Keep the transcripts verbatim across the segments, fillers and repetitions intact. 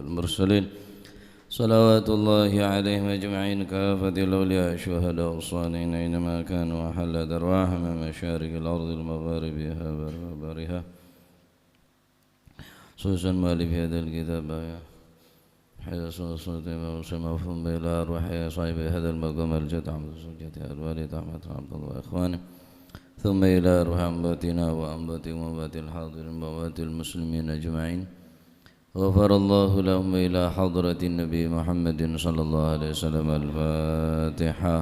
المرسلين، صلوات الله عليهم أجمعين، كافة الأولياء الشهداء الصالحين أينما كانوا، وحلت أرواحهم من مشارق الأرض لمغاربها وبرها، خصوصا مؤلف هذا الكتاب، حيث صوت إمام مسلم مفهوم إلى أرواح صاحب هذا المقام الجد عبد الزوجة الوالد أحمد عبد الله وإخوانه، ثم إلى أرواح أنباتنا وأنباتكم وأنبات الحاضرين وأموات المسلمين أجمعين. غفر الله لهم إلى حضرة النبي محمد صلى الله عليه وسلم. الفاتحة.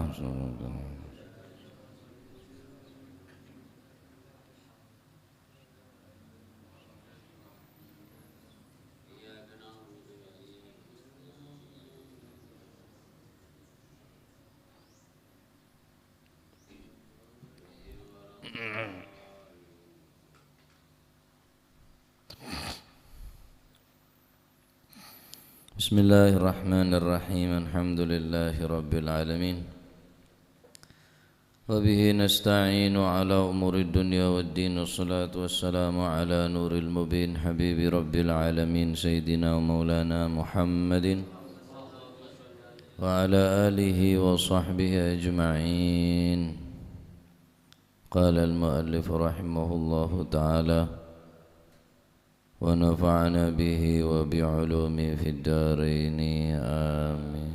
بسم الله الرحمن الرحيم. الحمد لله رب العالمين. وبه نستعين على أمور الدنيا والدين. والصلاة والسلام على نور المبين حبيب رب العالمين سيدنا ومولانا محمد وعلى آله وصحبه أجمعين. قال المؤلف رحمه الله تعالى: ونفعنا به وبعلومه في الدارين. آمين.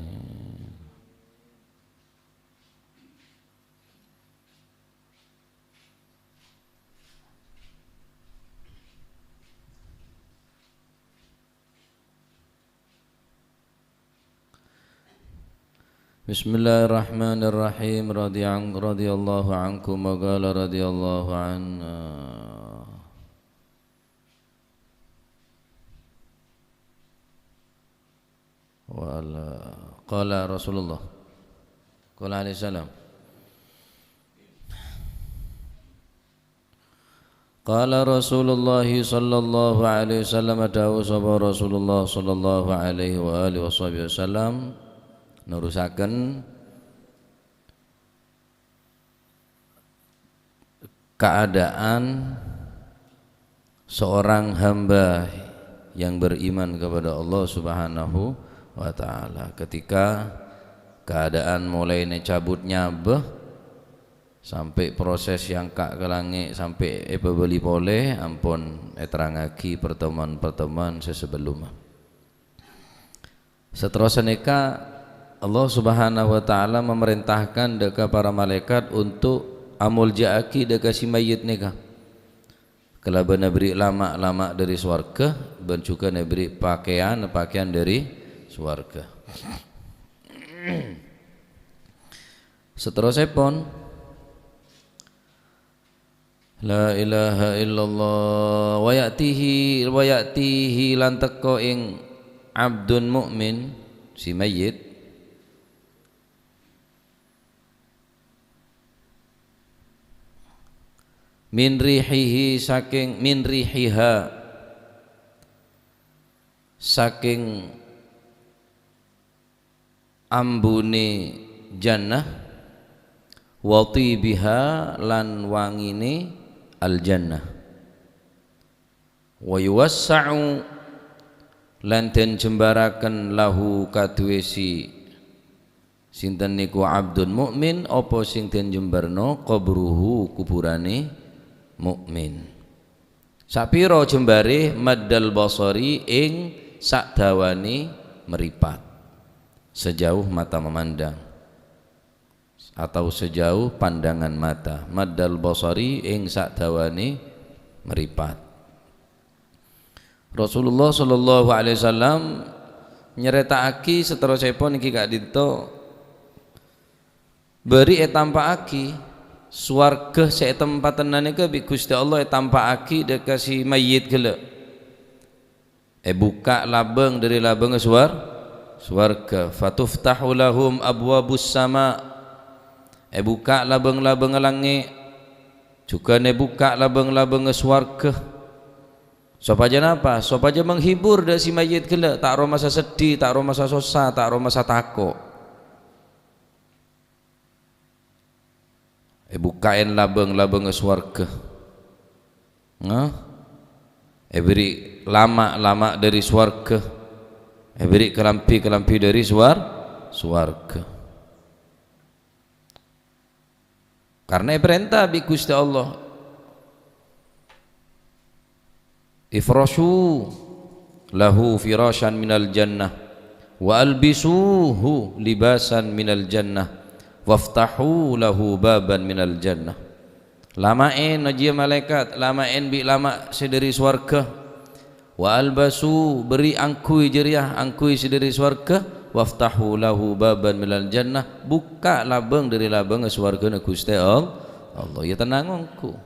بسم الله الرحمن الرحيم. رضي عن-، رضي الله عنكم، وقال رضي الله عنه. Wala-, qala Rasulullah. Qala alaihi salam. Qala Rasulullah sallallahu alaihi wasallam, dawuh sapa Rasulullah sallallahu alaihi wa alihi washabihi wasallam, nerusaken keadaan seorang hamba yang beriman kepada Allah Subhanahu wa Ta'ala. Ketika keadaan mulai cabut nyabâ, sampai proses yang ka-, ka langngè', sampai èpabâli polè, ampon èterrangaghi pertemuan-pertemuan sè sabellunna. Saterrossa nèka, Allah Subhanahu wa Ta'ala memerintahkan dâ' ka para malaèkat untuk amolja'aghi dâ' ka si mayyit nèka. Kalabân èbherri' lama'-lama' dâri sowarghâ, bân jhughân èbherri' pakèyan-pakèyan dâri sowarghâ. Saterrossèpon, La ilaha illallah. Wa ya'tihi, wa ya'tihi lan teka ing abdun mukmin, si mayyit, min rihihi, saking, min rihiha, saking ambune jannah, wa thibiha, lan wangine al-jannah. Wa yuwassa'u, lan den jembaraken lahu kaduwe si sinten niku abdun mukmin, apa sing den jembarno qabruhu, kuburane mukmin. Sapiro jembare? Maddal basari, ing sadawane meripat, sejauh mata memandang, atau sejauh pandangan mata. Maddal basari, ing sadawane meripat. Rasulullah sallallahu alaihi wasallam nyareta'agi saterrossèpon niki ka'dinto, bâri' ètampa'aghi sowarghâ sè ètempatenna nèka bi' Ghustè Allah, ètampa'aghi dâ' ka si mayyit ghellâ'. Èbukka' labâng dâri labângnga sowar-, sowarghâ. Fatuftahu lahum abwabus sama. Èbukka' labâng-labângnga langngè'. Jhughân èbukka' labâng-labângnga sowarghâ. Sopajâ napa? Sopajâ menghibur dâ' si mayyit ghellâ', ta' ro masa seddhi, ta' ro masa sossa, ta' ro masa tako'. Èbukka'è labâng-labângnga sowarghâ. Nah, èbherri' lama'-lama' dâri sowarghâ. Èbèrri' kalambhi-kalambhi dhâri suwar-, suwarghâ. Karna èparènta bi' Ghustè Allah, "Ifrashu lahu firasyan minal jannah, wa albisuhu libasan minal jannah, waftahu lahu baban minal jannah." Lama'è, nojjhiyâ malaèkat, lama'è bi' lama' sè dhâri sowarghâ. "Wa albasu," bâri' angghuy jârèya, angghuy sè dhâri sowarghâ. "Waftahu lahu baban minal jannah," bukka' labâng dhâri labângnga sowarghâna Ghustè All-, Allah. Yâ tennang ongghu.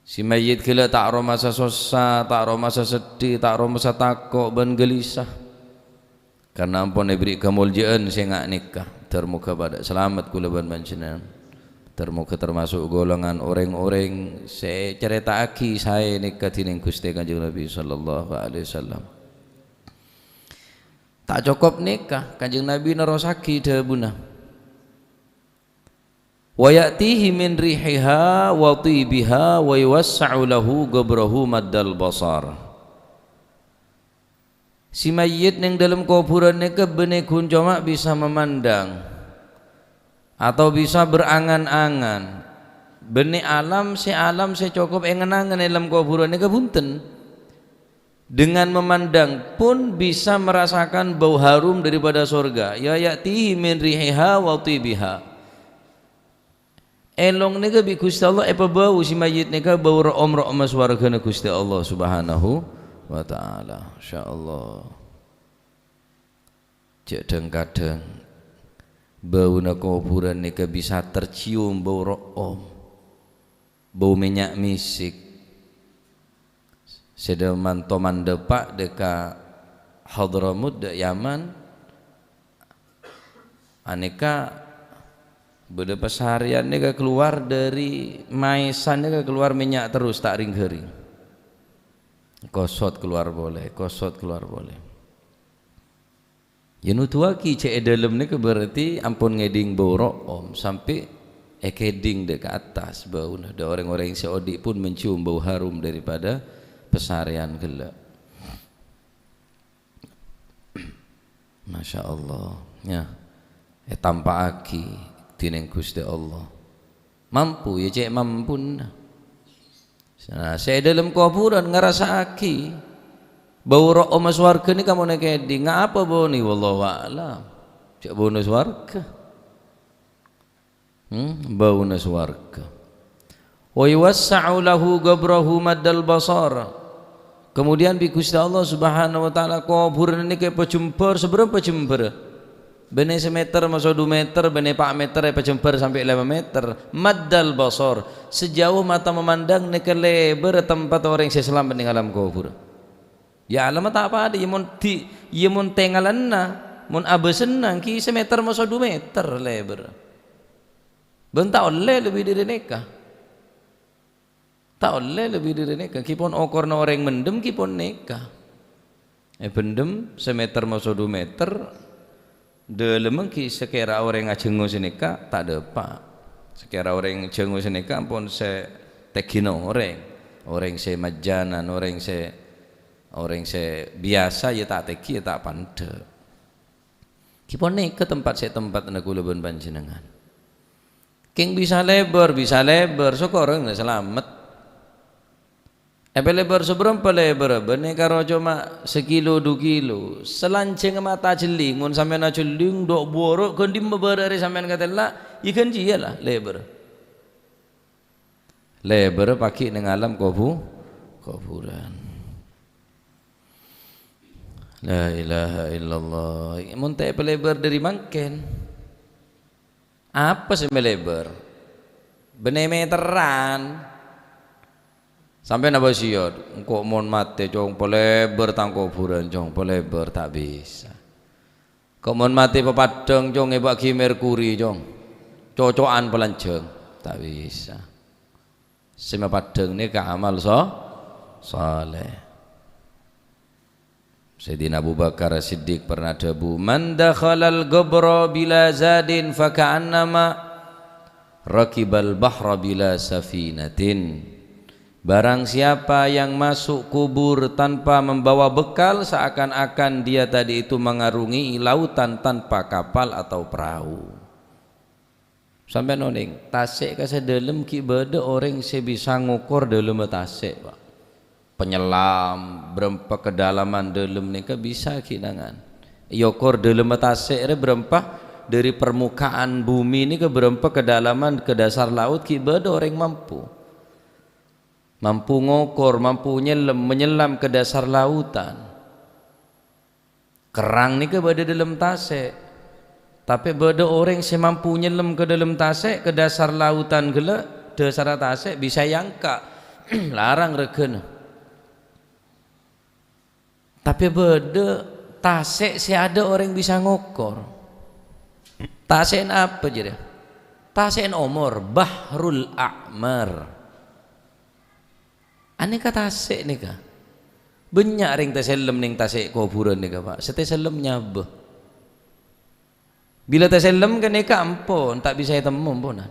Sè mayyit ghellâ' ta' aromasa sossa, ta' aromasa seddhi, ta' aromasa tako' bân ghâlisa. Karna ampon èbèrri' kamoljâ'ân sè nga' nèka. Dhâr-mogâ padâ salamet kaulâ bân panjhennengngan. Dhâr-mogâ tamaso' golongan orèng-orèng sè ècarèta'aghi saè nèka dhinèng Ghustè Kanjeng Nabi sallallahu alaihi wasallam. Ta' cokop nèka, Kanjeng Nabi nerrossaghi dhâbuna, "Wa ya'tihi min rihiha wa thibiha wa yuwassa'u lahu qabrahu maddal basar." Sè mayyit neng dâlem kobhurân nèka bânnè ghun coma bisa mamandang, atau bisa berangan-angan. Bânnè alam sè, alam sè cokop èngen-angen è dâlem kobhurân nèka bhunten. Dengan memandang pun bisa merasakan bau harum daripada sorga. "Ya ya'tihi min rihiha wa thibiha." Èlong nèka bi' Ghustè Allah èpabâu sè mayyit nèka bâu ro'om-ro'omma sowarghâna Ghustè Allah Subhanahu wa Ta'ala. Masya Allah. Jhâ' dhâng-kadhâng bâuna kobhurân nèka bisa tercium bâu ro'om, bâu mènnya' misik. Sè dâ-, manto mandhâpa' dâ' ka Hadramut, dâ' Yaman, anèka bâdâ pasarèyan nèka kalowar dâri maèsan nèka kalowar mènnya' terros ta' ring-ghâring. Kosot kalowar polè, kosot kalowar polè. Yâ, noduwâghi jhâ' è dâlem nèka berarti ampon ngèdhing bâu ro'om, sampè' èkèdhing dâ' ka attas bâuna. Dâ' orèng-orèng sè odi' pun mencium bau harum daripada pasarèyan ghellâ'. Masya Allah, yâ. Ètampa'aghi dhinèng Ghustè Allah. Mampu, yâ, cè' mampuna. Nah, sè è dâlem kobhurân ngarassa'aghi bâu ro'omma sowarghâ nèka mon èkèdhing. Nga' apa bâuna? Wallahu a'lam. Jhâ' bâuna sowarghâ. Hmm, bâuna sowarghâ. "Wa yuwassa'u lahu qabrahu maddal basar." Kemudian bi' Ghustè Allah Subhanahu wa Ta'ala kobhurân nèka èpajembhâr, sabârâmpa jembhârrâ? Bânnè sameter maso du meter, bânnè pa' meter èpajembhâr sampè' lèma meter. Maddal basar, sejauh mata memandang nèka lèbârrâ tempat orèng sè salamet neng alam kobhur. Yâ, alamma ta' padâ, yâ mon di-, yâ mon tengalanna, mon abâsanna, èngghi sameter maso du meter lèbârrâ. Bân ta' ollè lebbi dâri nèka. Ta' ollè lebbi dâri nèka. Èngghi pon okoranna orèng mendem, èngghi pon nèka. Èbendem sameter maso du meter, dâlemma èngghi sakèra orèng ajhângo sanèka ta' dâpa'. Sakèra orèng ajhângo sanèka ampon sè tènggina orèng. Orèng sè majânan, orèng sè, orèng sè biyasa yâ ta' tèngghi, yâ ta' pandhâ. Èngghi pon nèka tempat sè tempatna kaulâ bân panjhennengngan. Kèng bisa lèbâr, bisa lèbâr, sokor ngghi salamet. Èpalèbâr sabârâmpa lèbârrâ, bânnè karo coma sakilo du kilo. Salanjhângnga mata jhelling, mon sampèyan ajhelling, dhu' buru', ghân dimma bârâ' arè sampèyan katella, yâ ghân jiyâ la lèbârrâ. Lèbârrâ paghi' neng alam kobu-, kobhurân. La ilaha illallah. Mon ta' èpalèbâr dâri mangkèn, apa sè malèbâr? Bânnè meterran. Sampèyan abâ' siyot, "Engko' mon matè, Cong, palèbâr tang kobhurân, Cong, palèbâr." Ta' bisa. "Engko' mon matè papaddhâng, Cong, èbâghi merkuri, Cong. Coco'an palanjhâng." Ta' bisa. Sè mapaddhâng nèka amal so-, saleh. Sayyidina Abu Bakar As-Siddiq pernah adhâbu, "Man dakhalal qabra bila zadin faka'annama rakibal bahra bila safinatin." Barang siapa yang masuk kubur tanpa membawa bekal, seakan-akan dia tadi itu mengarungi lautan tanpa kapal atau perahu. Sampèyan onèng, tasè' ka sè dâlem ghi' bâdâ orèng sè bisa ngokor dâlemma tasè', Pak. Penyelam, bârâmpa kedalaman dâlem nèka bisa ghi' nangan. Èokor dâlemma tasè' rè bârâmpa, dâri permukaan bumi nèka bârâmpa kedalaman ka dasar laut ghi' bâdâ orèng mampu. Mampu ngokor, mampu nyellem, menyelam ka dasar lautan. Kerrang nèka bâdâ dâlem tasè'. Tapè bâdâ orèng sè mampu nyellem ka dâlem tasè', ka dasar lautan ghellâ', dasarra tasè' bisa èangka'. Larang règhâna. Tapè bâdâ tasè' sè adâ' orèng bisa ngokor. Tasè'na apa jârèya? Tasè'na omor, bahrul a'mar. Anèka tasè' nèka. Bânnya' rèng tasellem neng tasè' kobhurân nèka, Pak. Sè tasellem nyabâ. Bilâ tasellem ghânèka ampon, ta' bisa ètemmo amponan.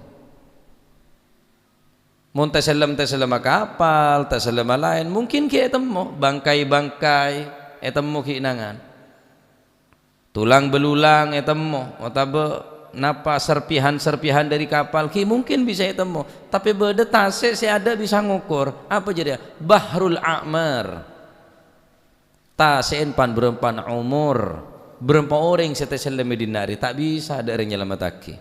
Mon tasellem-tasellemma kapal, tasellemma laèn, mungkin ghi' ètemmo, bangkai-bangkai ètemmo ghi' nangan. Tulang-belulang ètemmo, otabâ napa serpihan-serpihan dâri kapal ghi' mungkin bisa ètemmo. Tapè bâdâ tasè' sè adâ' bisa ngokor. Apa jârèya? Bahrul a'mar. Tasè'na pan-bârâmpan omor. Bârâmpa orèng sè tasellem è dinna' arè ta' bisa dâ' rèng nyalamettaghi.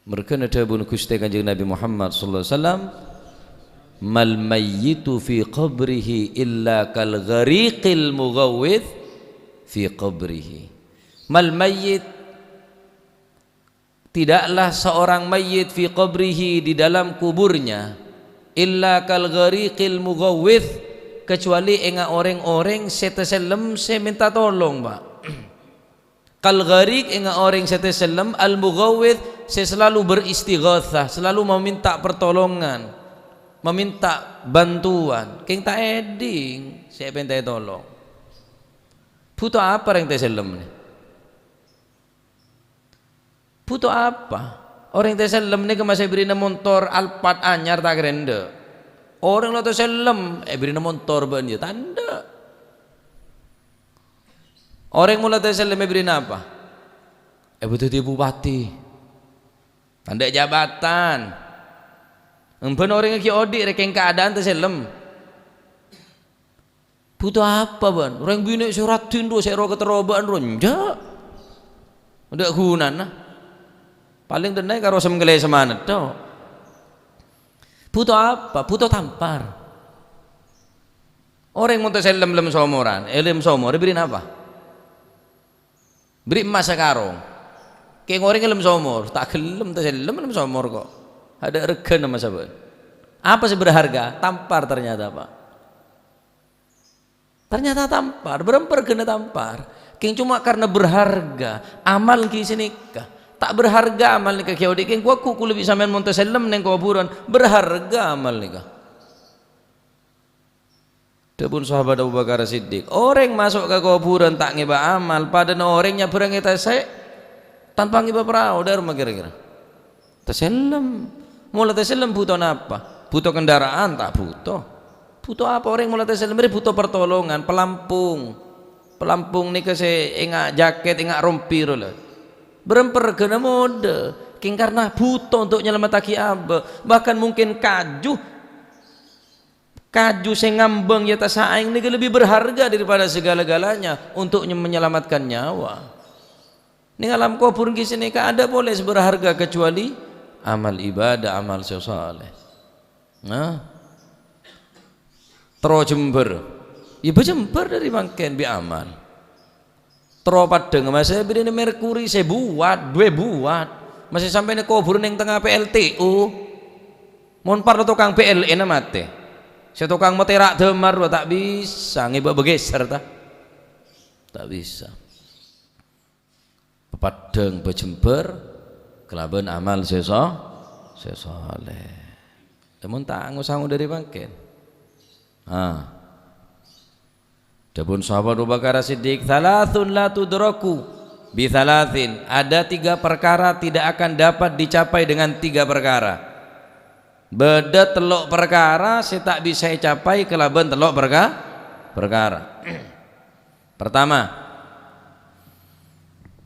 Marghâna dhâbuna Ghustè Kanjeng Nabi Muhammad sallallahu alaihi wasallam, "Mal mayyitu fi qabrihi illa kal ghariqil mughawwits fi qabrihi." Mal mayyit, tidaklah seorang mayyit fi qabrihi, di dalam kuburnya, illa kal ghariqil mughawwits, kecuali enga' orèng-orèng sè tasellem sè mènta tolong, Pak. Kal ghariq enga' orèng sè tasellem, al mughawwits sè selalu beristighatsah, selalu meminta pertolongan, meminta bantuan. Kèng ta' èdhing sè èpèntaè tolong. Bhuto apa rèng tasellem nè? Bhuto apa? Orèng tasellem nèka masè èbèrri'na montor Alphard anyar ta' kèra endâ'. Orèng la tasellem èbèrri'na montor bân iyâ ta' endâ'. Orèng mola tasellem èbèrri'na apa? Èbâ dhâddhi bupati. Tandhâ jabatan. Emban orèng ghi' odi' rè kèng kaadaan tasellem. Bhuto apa bân? Rèng binè' sè raddhin ro, sè ro-katerro bâ'na ro, enjâ'. Endâ' ghunana. Palèng dhenna'è karo sem-kalesemman tok. Bhuto apa? Bhuto tampar. Orèng mon tasellem lem somoran, è lem somor èbèrri'na apa? Bèrri' emmas sakarong. Kèng orèng è lem somor, ta' ghellem tasellem lem somor kok. Adâ' règhâna masa bân. Apa sè berharga? Tampar ternyata, Pak. Ternyata tampar, bârâmpa règhâna tampar. Kèng coma karna berharga, amal ghi' sanèka. Ta' berharga amal nèka ghi' odi', kèng ghu-, ghu-, kaulâ bi' sampèyan mon tasellem neng kobhurân, berharga amal nèka. Dhâbuna Sahabat Abu Bakar Siddiq, "Orèng maso' ka kobhurân ta' ngèbâ amal, padâna orèng nyabârângè tasè' tanpa ngèbâ parao, dâ'remma kèra-kèra?" Tasellem. Mola tasellem bhuto napa? Bhuto kendaraan? Ta' bhuto. Bhuto apa orèng mola tasellem? Rè bhuto pertolongan, pelampung. Pelampung nèka sè enga' jaket, enga' rompi ro la. Bârâmpa règhâna modâ. Kèng karna bhuto untuk nyalamettaghi abâ'. Bahkan mungkin kaju Kaju sè ngambâng è attas aèng nèka lebbi berharga daripada segala-galanya untuk nye-, menyelamatkan nyawa. Neng alam kobhur ghi' sanèka adâ' polè sè berharga kecuali amal ibadah, amal sè saleh. Nah. Terro jembhâr. Yâ bâjembhâr dâri mangkèn bi' amal. Terro paddhâng masè bâdâna merkuri sè buwat, duwâ' buwat. Masè sampè' neng kobhur neng tengnga P L T U. Mon parlo tokang P L N matè. Sè tokang matèra' dâmar rowa ta' bisa ngèbâ bâgèsèr, ta? Ta' bisa. Papaddhâng bâjembhâr kalabân amal sè so-, sè saleh. Lamon ta' ngo-sango dâri mangkèn. Ah. Dhâbuna Sahabat Abu Bakar Siddiq, "Tsalatsun la tudraku bi tsalatsin." Ada tiga perkara tidak akan dapat dicapai dengan tiga perkara. Bâdâ tello' parkara sè ta' bisa ècapai kalabân tello' parka-, parkara. Pertama,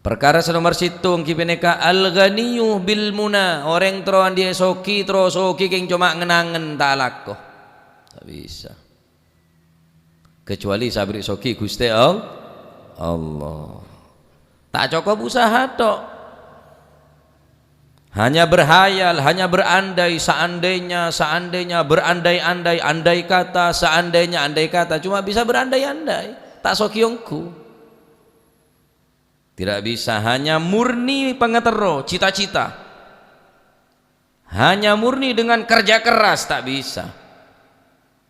parkara sè nomer sèttong ghi' panèka al-ghaniyyu bil muna, orèng terro andi'â soghi, terro soghi kèng coma ngen-angen ta' alako. Ta' bisa. Kecuali sè aberri' soghi Ghustè All-, Allah. Ta' cokop usaha tok. Hanya berhayal, hanya berandai, seandainya, seandainya, berandai-andai, andai kata, seandainya, andai kata, cuma bisa berandai-andai, ta' soghi ongghu. Tidak bisa, hanya murni pangaterro, cita-cita. Hanya murni dengan kerja keras, tak bisa.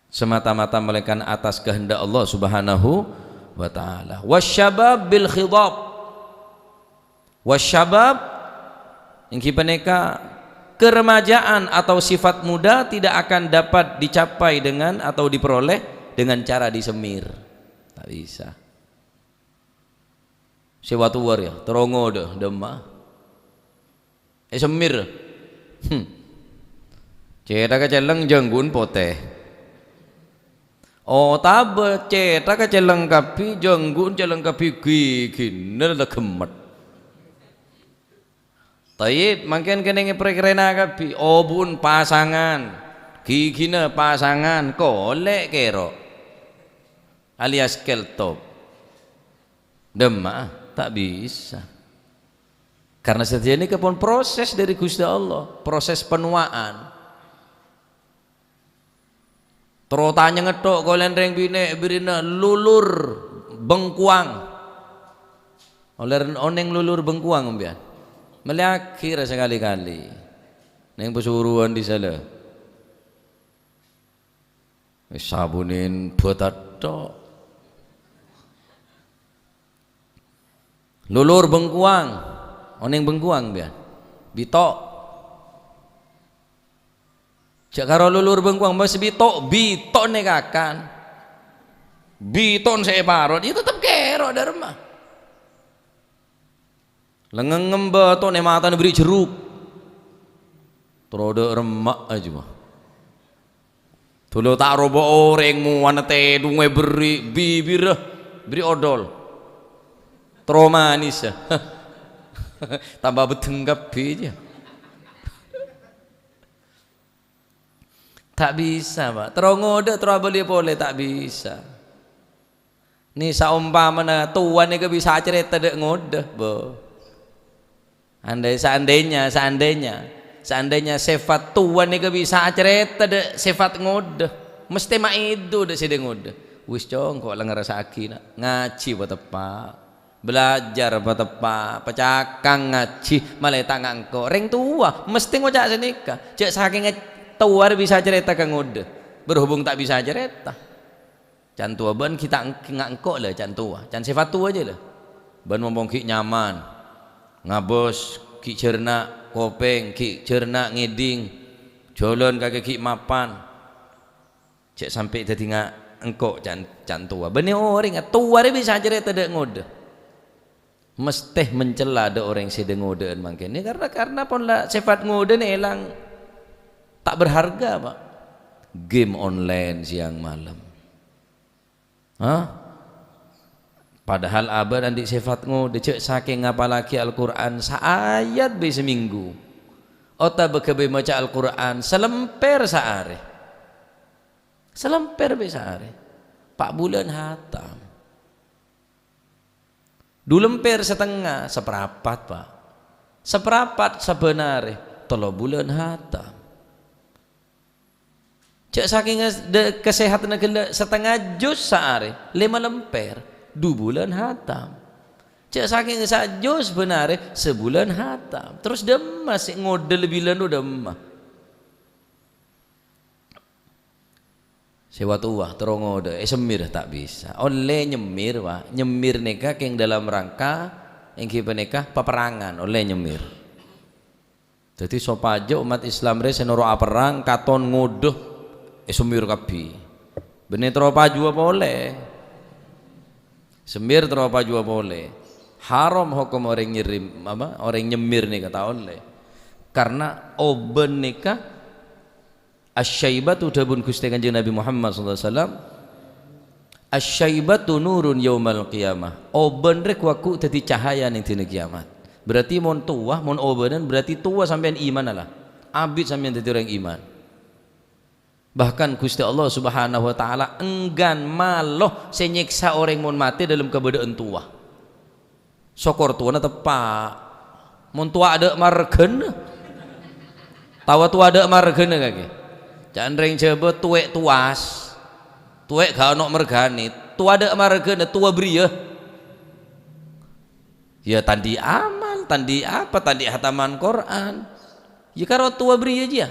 Semata-mata melainkan atas kehendak Allah Subhanahu wa Ta'ala. Wasyabab bil khidab. Wasyabab, inggih panèka keremajaan atau sifat muda tidak akan dapat dicapai dengan atau diperoleh dengan cara disemir. Tak bisa. Sè wa-towa rèya, terro ngodâ, dâmma. Èsemir. Hmm. Cèthagghâ cellèng, jhângghun potè. Otabâ cèthagghâ cellèng kabbhi, jhângghun cellèng kabbhi, ghighina la ghemmet. Thayyib, mangkèn kennèng èparèkèrana kabbhi, obu'en pasangan, ghighina pasangan, kolè' kèro', alias keltop. Dâmma'a, ta' bisa. Karena sadhâjâna nèka pon proses dâri Ghustè Allah, proses penuaan. Terro tanya ngetthok ka olèn rèng binè', bherri'na lulur bengkuang. Ollè onèng lulur bengkuang, sampèyan? Mellèyaghi ra sakalè-kalè. Neng pasuruwân dissa' la. Wis sabunèn bâtat tok. Lulur bengkuang. Onèng bengkuang, sampèyan? Bito'. Jhâ' karo lulur bengkuang, mas bito', bito' nèkakan. Bito' sè èparot, ya tetep kèro' dâ' remma. Lengngem bâto' nè matana bherri' jerruk. Terro dâ' remma aja, mah. Dulu ta' roba orèng mowana tèdhung èberri', bibirra berri' odol. Terro manis. Tamba beddheng kabbhi, ya. Ta' bisa, Pak. Terro ngodâ, terro abâli polè, ta' bisa. Nè, saompamana towa nèka bisa acarèta dâ' ngodâ, bo. Andai, seandainya, seandainya, seandainya sèfat towa nèka bisa acarèta dâ' sèfat ngodâ, mestè maèdu dâ' sè dâ' ngodâ. Wis, Cong, ko' la ngarassa'aghi, na'. Ngajhi pateppa'. Belajar pateppa', pacakang ngajhi, malè ta' nga' engko'. Rèng towa mestè ngoca' sanèka. Jhâ' sakènga towa rè bisa acarèta ka ngodâ. Berhubung ta' bisa acarèta. Can towa bân ghi' ta' eng-, nga' engko' la can towa, can sèfat towa jâ la. Bân mompong ghi' nyaman, ngabâs ghi' jhârna kopèng, ghi' jhârna ngèdhing, jhâlân kakè ghi' mapan. Jhâ' sampè' dhâddhi nga' engko' can, can towa. Bânnè orèng towa rè bisa acarèta dâ' ngodâ. Mestè mencella dâ' orèng sè dâ' ngodâ'ân mangkèn. Karena, karena pon la sèfat ngodâ nè èlang ta' berharga, Pak. Game online siang malam. Hah? Padahal abâ' andi' sèfat ngodâ, jhâ' sakèng ngapallaghi Al-Qur'an saayat bhâi samènggu. Otabâ ghâbây maca Al-Qur'an salèmpèr saarè. Salèmpèr bhâi saarè. Pa' bulân hatam. Du lèmpèr satengnga, saparapat, Pak. Saparapat sabbhân arè, tello bulân hatam. Jhâ' sakèng dâ-, kasèhadânna ghellâ' satengnga juz saarè, lèma lèmpèr, du bulân hatam. Jhâ' sakèng sajuz bân arè, sabulân hatam. Terros dâ' emma sè ngodâ bilân rowa dâ' emma. Sè wa-towa, terro ngodâ, èsemmir ta' bisa. Ollè nyemmir, Pak. Nyemmir nèka kèng dalam rangka, èngghi panèka paperrangan, ollè nyemmir. Dhâddhi, sopajâ ommat Islam rè sè noro' aperrang, katon ngodâ, èsemmir kabbhi. Bânnè terro pajuwâ polè. Semmir terro pajuwâ polè. Haram hokom orèng nyerrim-, apa, orèng nyemmir nèka ta' ollè. Karna obân nèka Asy-syaibatu, dhâbuna Ghustè Kanjeng Nabi Muhammad sallallahu alaihi wasallam, "Asy-syaibatu nurun yaumal qiyamah." Obân rè ghu-lagghu dhâddhi cahaya neng dina kiyamat. Berarti mon towa, mon obânan, berarti towa sampèyan imanna la. Abit sampèyan dhâddhi orèng iman. Bahkan Ghustè Allah Subhanahu wa Ta'ala engghân malo sè nyèksa orèng mon matè dâlem kabâdâ'ân towa. Sokor towana teppa'. Mon towa adâ' marghâna. Tawa towa adâ' marghâna kakè. Ca'na rèng Jhâbâ towè' towas. Towè' ghâ' ono' marghâna. Towa adâ' marghâna, towa bâriyâ. Ya tandhi amal, tandhi apa, tandhi hataman Qur'an. Ya karo towa bâriyâ jiyâ.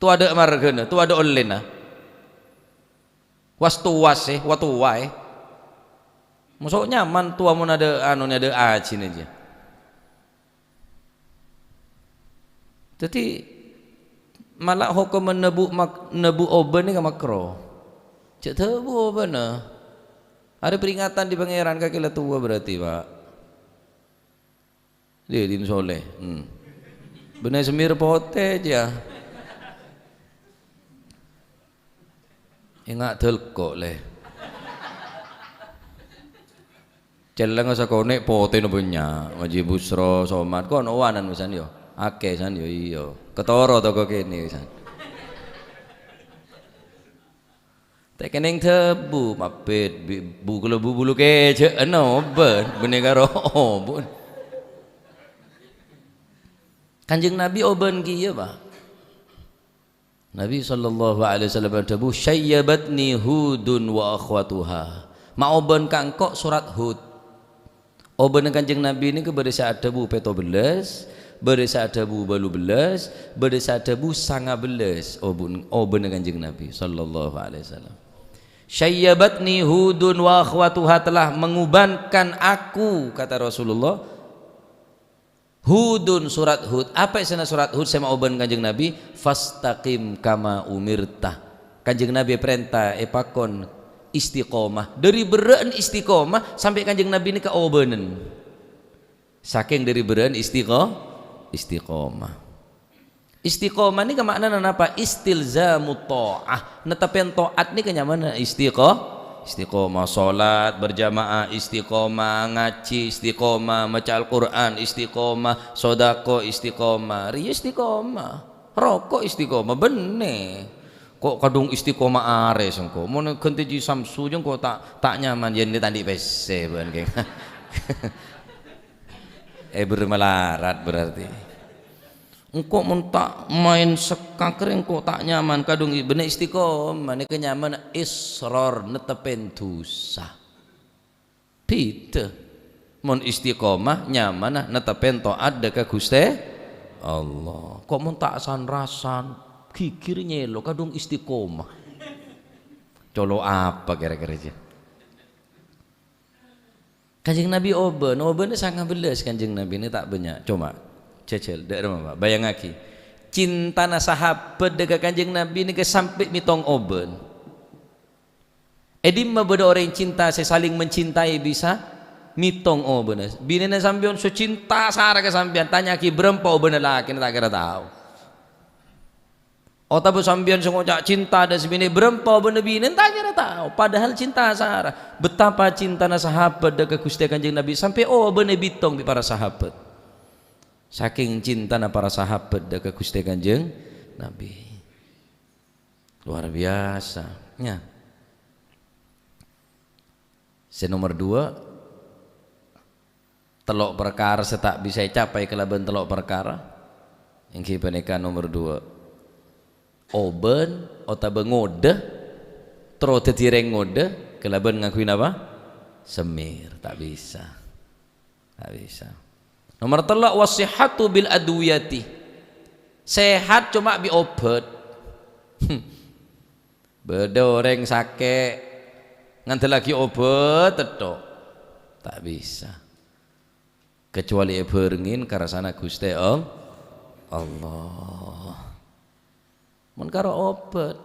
Towa adâ' marghâna, towa adâ' ollèna. Was-towas, eh, wa towa, eh. Moso' nyaman towa mon adâ' anona, adâ' ajhina jiyâ. Dhâddhi, mala hokomma nèbhu mak-, nèbhu obân nèka makro. Jhâ' dhâbu obânna. Arè peringatan dâri Pangèran kakè la towa berarti, Pak. Didin Soleh. Hmm. Bânnè semir potè jiyâ. Enga' dâlko', lè. Cellèng sakonè' potèna bânnya'. Maji Busro, Somad. Kono wanan wisan yo. Akè san yo, iyâ. Ketoro toko kènè' wisan. Ta' kenning dhâbu, mabbit, bi-, bu-, kala bu-, bulu kèjhâ'ân obân, bânnè karo obân. Kanjeng Nabi obân kèya, Pak. Nabi sallallahu alaihi wasallam adhâbu, "Syayyabatni Hudun wa akhwatuha." Ma' obân ka engko' sorat Hud. Obânna Kanjeng Nabi nèka bâdâ sè adhâbu pètto bellâs, bâdâ sè adhâbu bâllu bellâs, bâdâ sè adhâbu sanga bellâs. Obân-, obânna Kanjeng Nabi sallallahu alaihi wasallam. "Syayyabatni Hudun wa akhwatuha," telah mengubankan aku, kata Rasulullah. Hudun, sorat Hud. Apa isina sorat Hud sè maobân Kanjeng Nabi? "Fastaqim kama umirta." Kanjeng Nabi èparènta èpakon istiqomah. Dâri berrâ'ân istiqomah sampè' Kanjeng Nabi nèka obânan. Sakèng dâri berrâ'ân istiqo-, istiqomah. Istiqomah nèka ma'nana napa? Istilzamu tha'ah. Nettepè taat nèka nyamana istiqo-, istiqomah. Sholat berjamaah istiqomah, ngajhi istiqomah, maca Al-Qur'an istiqomah, sodako istiqomah, rèya istiqomah, roko' istiqomah, bânnè. Ko' kadhung istiqomah arè sengko'. Mon ghântè Ji Samsu jâ' engko' ta', ta' nyaman, yâ nè ta' andi' pèssè bâ'ân, kèng. Eh, bermelarat berarti. Engko' mon ta' maèn sekak rè engko' ta' nyaman, kadhung i-, bânnè istiqomah, nèka nyamana israr, nettepè dhusa. Bhidhâ. Mon istiqomah nyamana nettepè taat dâ' ka Ghustè Allah. Ko' mon ta' san-rasan, ghighir nyèlo, kadhung istiqomah. Colo' apa kèra-kèra jiyâ? Kanjeng Nabi obân, obânna sanga bellâs Kanjeng Nabi nè ta' bânnya'. Coma, jhâjhâl, dâ' remma, Pak. Bâjângaghi. Cintana sahabat dâ' ka Kanjeng Nabi nèka sampè' mètong obân. È dimma bâdâ orèng cinta sè saling mencintai bisa mètong obânna? Binèna sampèyan sè cinta sara ka sampèyan, tanya'aghi bârâmpa obânna lakèna, ta' kèra tao. Otabâ sampèyan sè ngoca' cinta dâ' sè binè, bârâmpa obânna binèna, ta' kèra tao. Padahal cinta sara. Betapa cintana sahabat dâ' ka Ghustè Kanjeng Nabi, sampè' obânna èbitong bi' para sahabat. Sakèng cintana para sahabat dâ' ka Ghustè Kanjeng Nabi. Luar biasa, ya. Sè nomer dua, tello' parkara sè ta' bisa ècapai kalabân tello' parkara, èngghi panèka nomer dua, obân otabâ ngodâ, terro dhâddhi rèng ngodâ kalabân ngangghuy napa? Semir, ta' bisa. Ta' bisa. Nomer tello', "Wassihhatu bil adwiyati." Sehat coma bi' obât. Bâdâ orèng sakè' ngandellaghi obât tètto'. Ta' bisa. Kecuali èbhârengngè karsana Ghustè All-, Allah. Mon karo obât.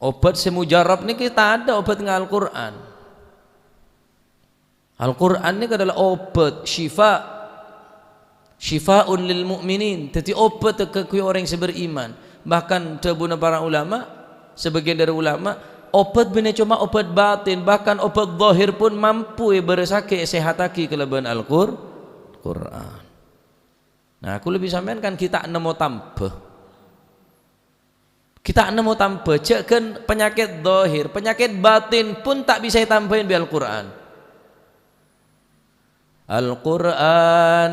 Obât sè mujarrab nèkè tadâ' obât ngan Al-Qur'an. Al-Qur'an nèkè adalah obât, syifa. Syifa'un lil mu'minin, dhâddhi obat kaangghuy orèng sè beriman. Bahkan dhâbuna para ulama, sebagian dari ulama, obat bânnè coma obat batin, bahkan obat zahir pun mampu èbârâssaghi, èsehataghi kalabân Al-Qur-, Qur'an. Nah, kaulâ bi' sampèyan kan ghi' ta' nemmo tamba. Ghi' ta' nemmo tamba, jhâ' ghân panyakèt zahir, panyakèt batin pun ta' bisa ètambâi bi' Al-Qur'an. Al-Qur'an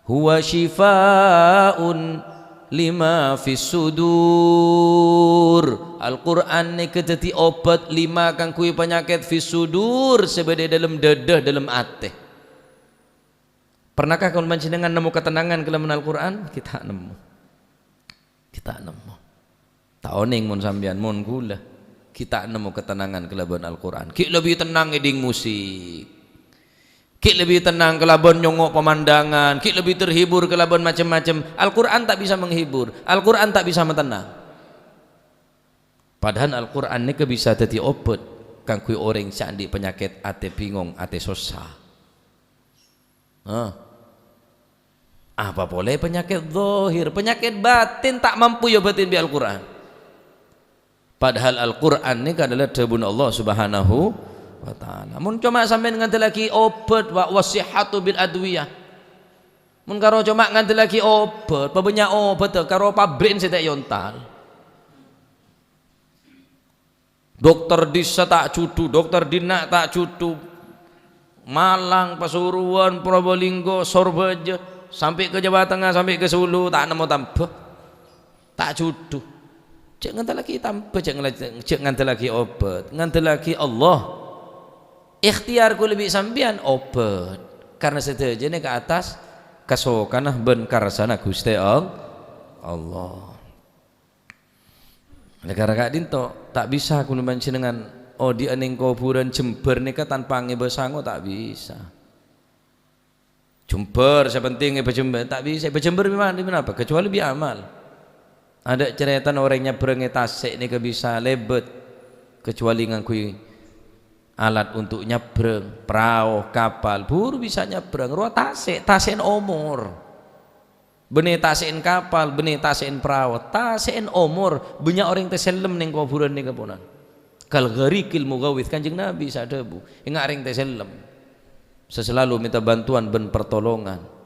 huwa syifa'un lima fis sudur. Al-Qur'an nèka dhâddhi obat lima kaangghuy panyakèt fis sudur sè bâdâ è dâlem dâdâ, dâlem atè. Pernahkah kaulâ panjhennengngan nemmo katennangan kalabân Al-Qur'an? Ghi' ta' nemmo. Ghi' ta' nemmo. Ta' onèng mon sampèyan, mon kaulâ. Ghi' ta' nemmo katennangan kalabân Al-Qur'an. Ghi' lebbi tennang ngèdhing musik. Ghi' lebbi tennang kalabân nyongngo' pemandangan. Ghi' lebbi terhibur kalabân macem-macem. Al-Qur'an ta' bisa menghibur. Al-Qur'an ta' bisa matennang. Padahal Al-Qur'an nèka bisa dhâddhi obat kaangghuy orèng sè andi' panyakèt atè bingong, atè sossa. Hah? Apa polè panyakèt zahir, panyakèt batin ta' mampu èobâtin bi' Al-Qur'an. Padahal Al-Qur'an nèka adalah dhâbuna Allah Subhanahu wa Ta'ala. Mon coma sampèyan ngandellaghi obat, wa, was sihhatu bil adwiyah. Mon karo coma ngandellaghi obat, pabânnya' obat, karo pabrik sè ta' èontal. Dokter dissa ta' jhudhu, dokter dinna' ta' jhudhu. Malang, Pasuruan, Probolinggo, Sorbhâjâ, sampè' ka Jhâbâ Tengnga, sampè' ka Sulu, ta' nemmo tamba. Ta' jhudhu. Jhâ' ngandellaghi tamba, jhâ' ngala-, jhâ' ngandellaghi obat, ngandellaghi Allah. Ikhtiyar kaulâ bi' sampèyan obat. Karna sadhâjâna ka attas kasokanna bân karsana Ghustè All-, Allah. Oleh karana ka'dinto, ta' bisa kaulâ panjhennengngan odi'â neng kobhurân Jember nèka tanpa ngèbâ sango, ta' bisa. Jember, sè penting ngèbâ Jember, ta' bisa. Èbâ Jember bi' ma-, bi' ponapa? Kecuali bi' amal. Adâ' carètana orèng nyabbrâng è tasè' nèka bisa lèbât, kecuali ngangghuy alat untuk nyabbrâng, prao, kapal, buru bisa nyabbrâng. Rowa tasè', tasè'en omor. Bânnè tasè'en kapal, bânnè tasè'en prao, tasè'en omor, bânnya' orèng tasellem neng kobhurân nèka ponan. Kal ghariqil mughawwits, Kanjeng Nabi sè adhâbu, enga' orèng tasellem. Sè salalu mènta bantuan bân partolongan.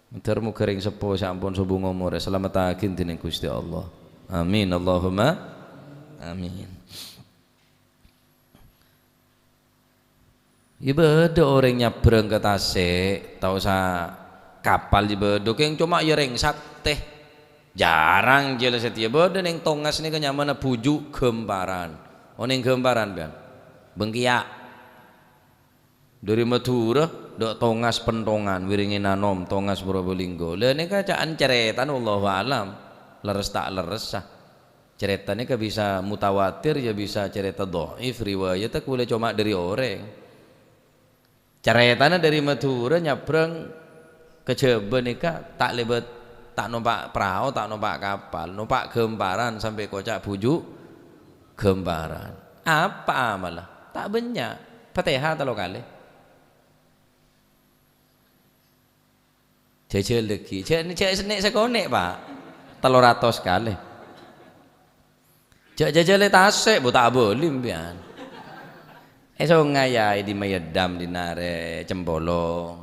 Dhâr moghâ rèng seppo sè ampon sobung omorra salamettaghi dhineng Ghustè Allah. Amin, Allahumma amin. Iyâ bâdâ orèng nyabbrâng ka tasè', ta' osa kapal iyâ bâdâ, kèng coma iyâ rèng sattè. Jhârâng jhâlâ satèya bâdâ neng Tongas nèka nyamana Bhuju' Ghamparan. Onèng Ghamparan, bân? Bengkèya'. Dâri Madhurâ, dâ' Tongas Pentongan, Wiringin Anom, Tongas Probolinggo. Lha nèka ca'an carètana, wallahu a'lam. Lerres ta' lerressa. Carèta nèka bisa mutawatir, ya bisa carèta dhaif, riwayatta kulâ coma dâri orèng. Carètana dâri Madhurâ nyabbrâng ka Jhâbâ nèka ta' lèbât, ta' nompa' prao, ta' nompa' kapal, nompa' ghamparan sampè' koca' Bhuju' Ghamparan. Apa amalla? Ta' bânnya', Fatèha tello kalè. Jhâjhâlaghi. Jhâ', jhâ' nè' sakonè', Pa'. Tello ratos kalè. Jhâ' jhâjhâlè tasè', bu ta' abâli sampèyan. È songay aè dimma èaddhâm dinna' arè Cempolong.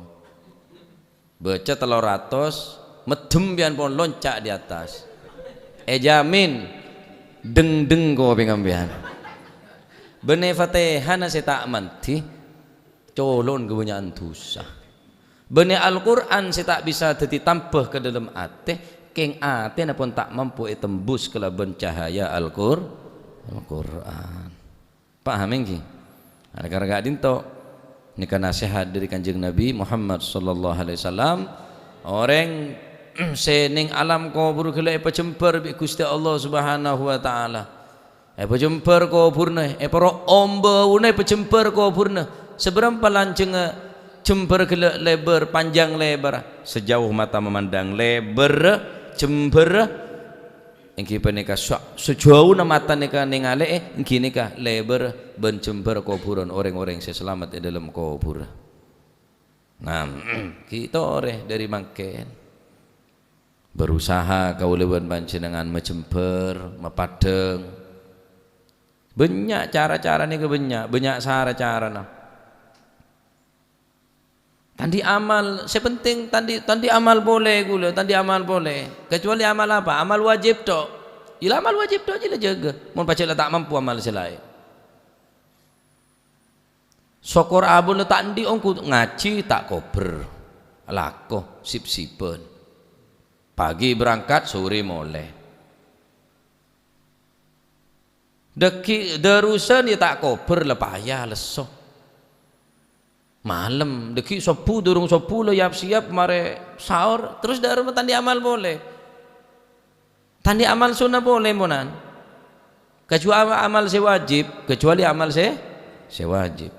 Bâca tello ratos, meddhem sampèyan pon lonca' di attas. Èjamin, dengdeng kopèngnga sampèyan. Bânnè Fatèhana sè ta' mandhi, colo'en kabânnya'an dhusa. Bânnè Al-Qur'an sè ta' bisa dhâddhi tamba ka dâlem atè, kèng atèna pon ta' mampo ètembus kalabân cahaya Al-Qur-, Al-Qur'an. Paham ènggi? Nah, gara-gara ka'dinto, nèka nasèhat dâri Kanjeng Nabi Muhammad sallallahu alaihi wasallam, orèng sè neng alam kobhur ghellâ' èpajembhâr bi' Ghustè Allah Subhanahu wa Ta'ala. Èpajembhâr kobhurna, èparo' ombâuna èpajembhâr kobhurna. Sabârâmpa lanjhângnga jembhâr ghellâ' lèbâr, panjang lèbâr, sejauh mata memandang lèbâr jembhâr, ènggi panèka sa-, sajhâuna mata nèka nèngalè'è, ènggi nèka lèbâr bân jembhâr kobhurân orèng-orèng sè salamet è dâlem kobhurrâ. Nah, ghi' torè dhâri mangkèn. Berusaha kaulâ bân panjhennengngan majembhâr, mapaddhâng. Bânnya' cara-carana, bânnya', bânnya' sara carana. Ta' andi' amal, sè penting ta' andi', ta' andi' amal polè kaulâ, ta' andi' amal polè. Kecuali amal apa? Amal wajib tok. Iyâ la amal wajib tok jiyâ la jâgâ. Mon pajhât la ta' mampu amal sè laèn. Sokor abâ' la ta' andi' ongghu ngajhi ta' kobher. Alako sip-sipan. Pagi berangkat, sore molè. Dhâggi' darusan ya ta' kobher la paya lesso. Malem, dhâggi' sobbhu, durung sobbhu la yap-siyap marè saor, terros dâ' remma ta' andi' amal polè. Ta' andi' amal sonnat polè, monan. Kecuali amal sè wajib, kecuali amal sè, sè wajib.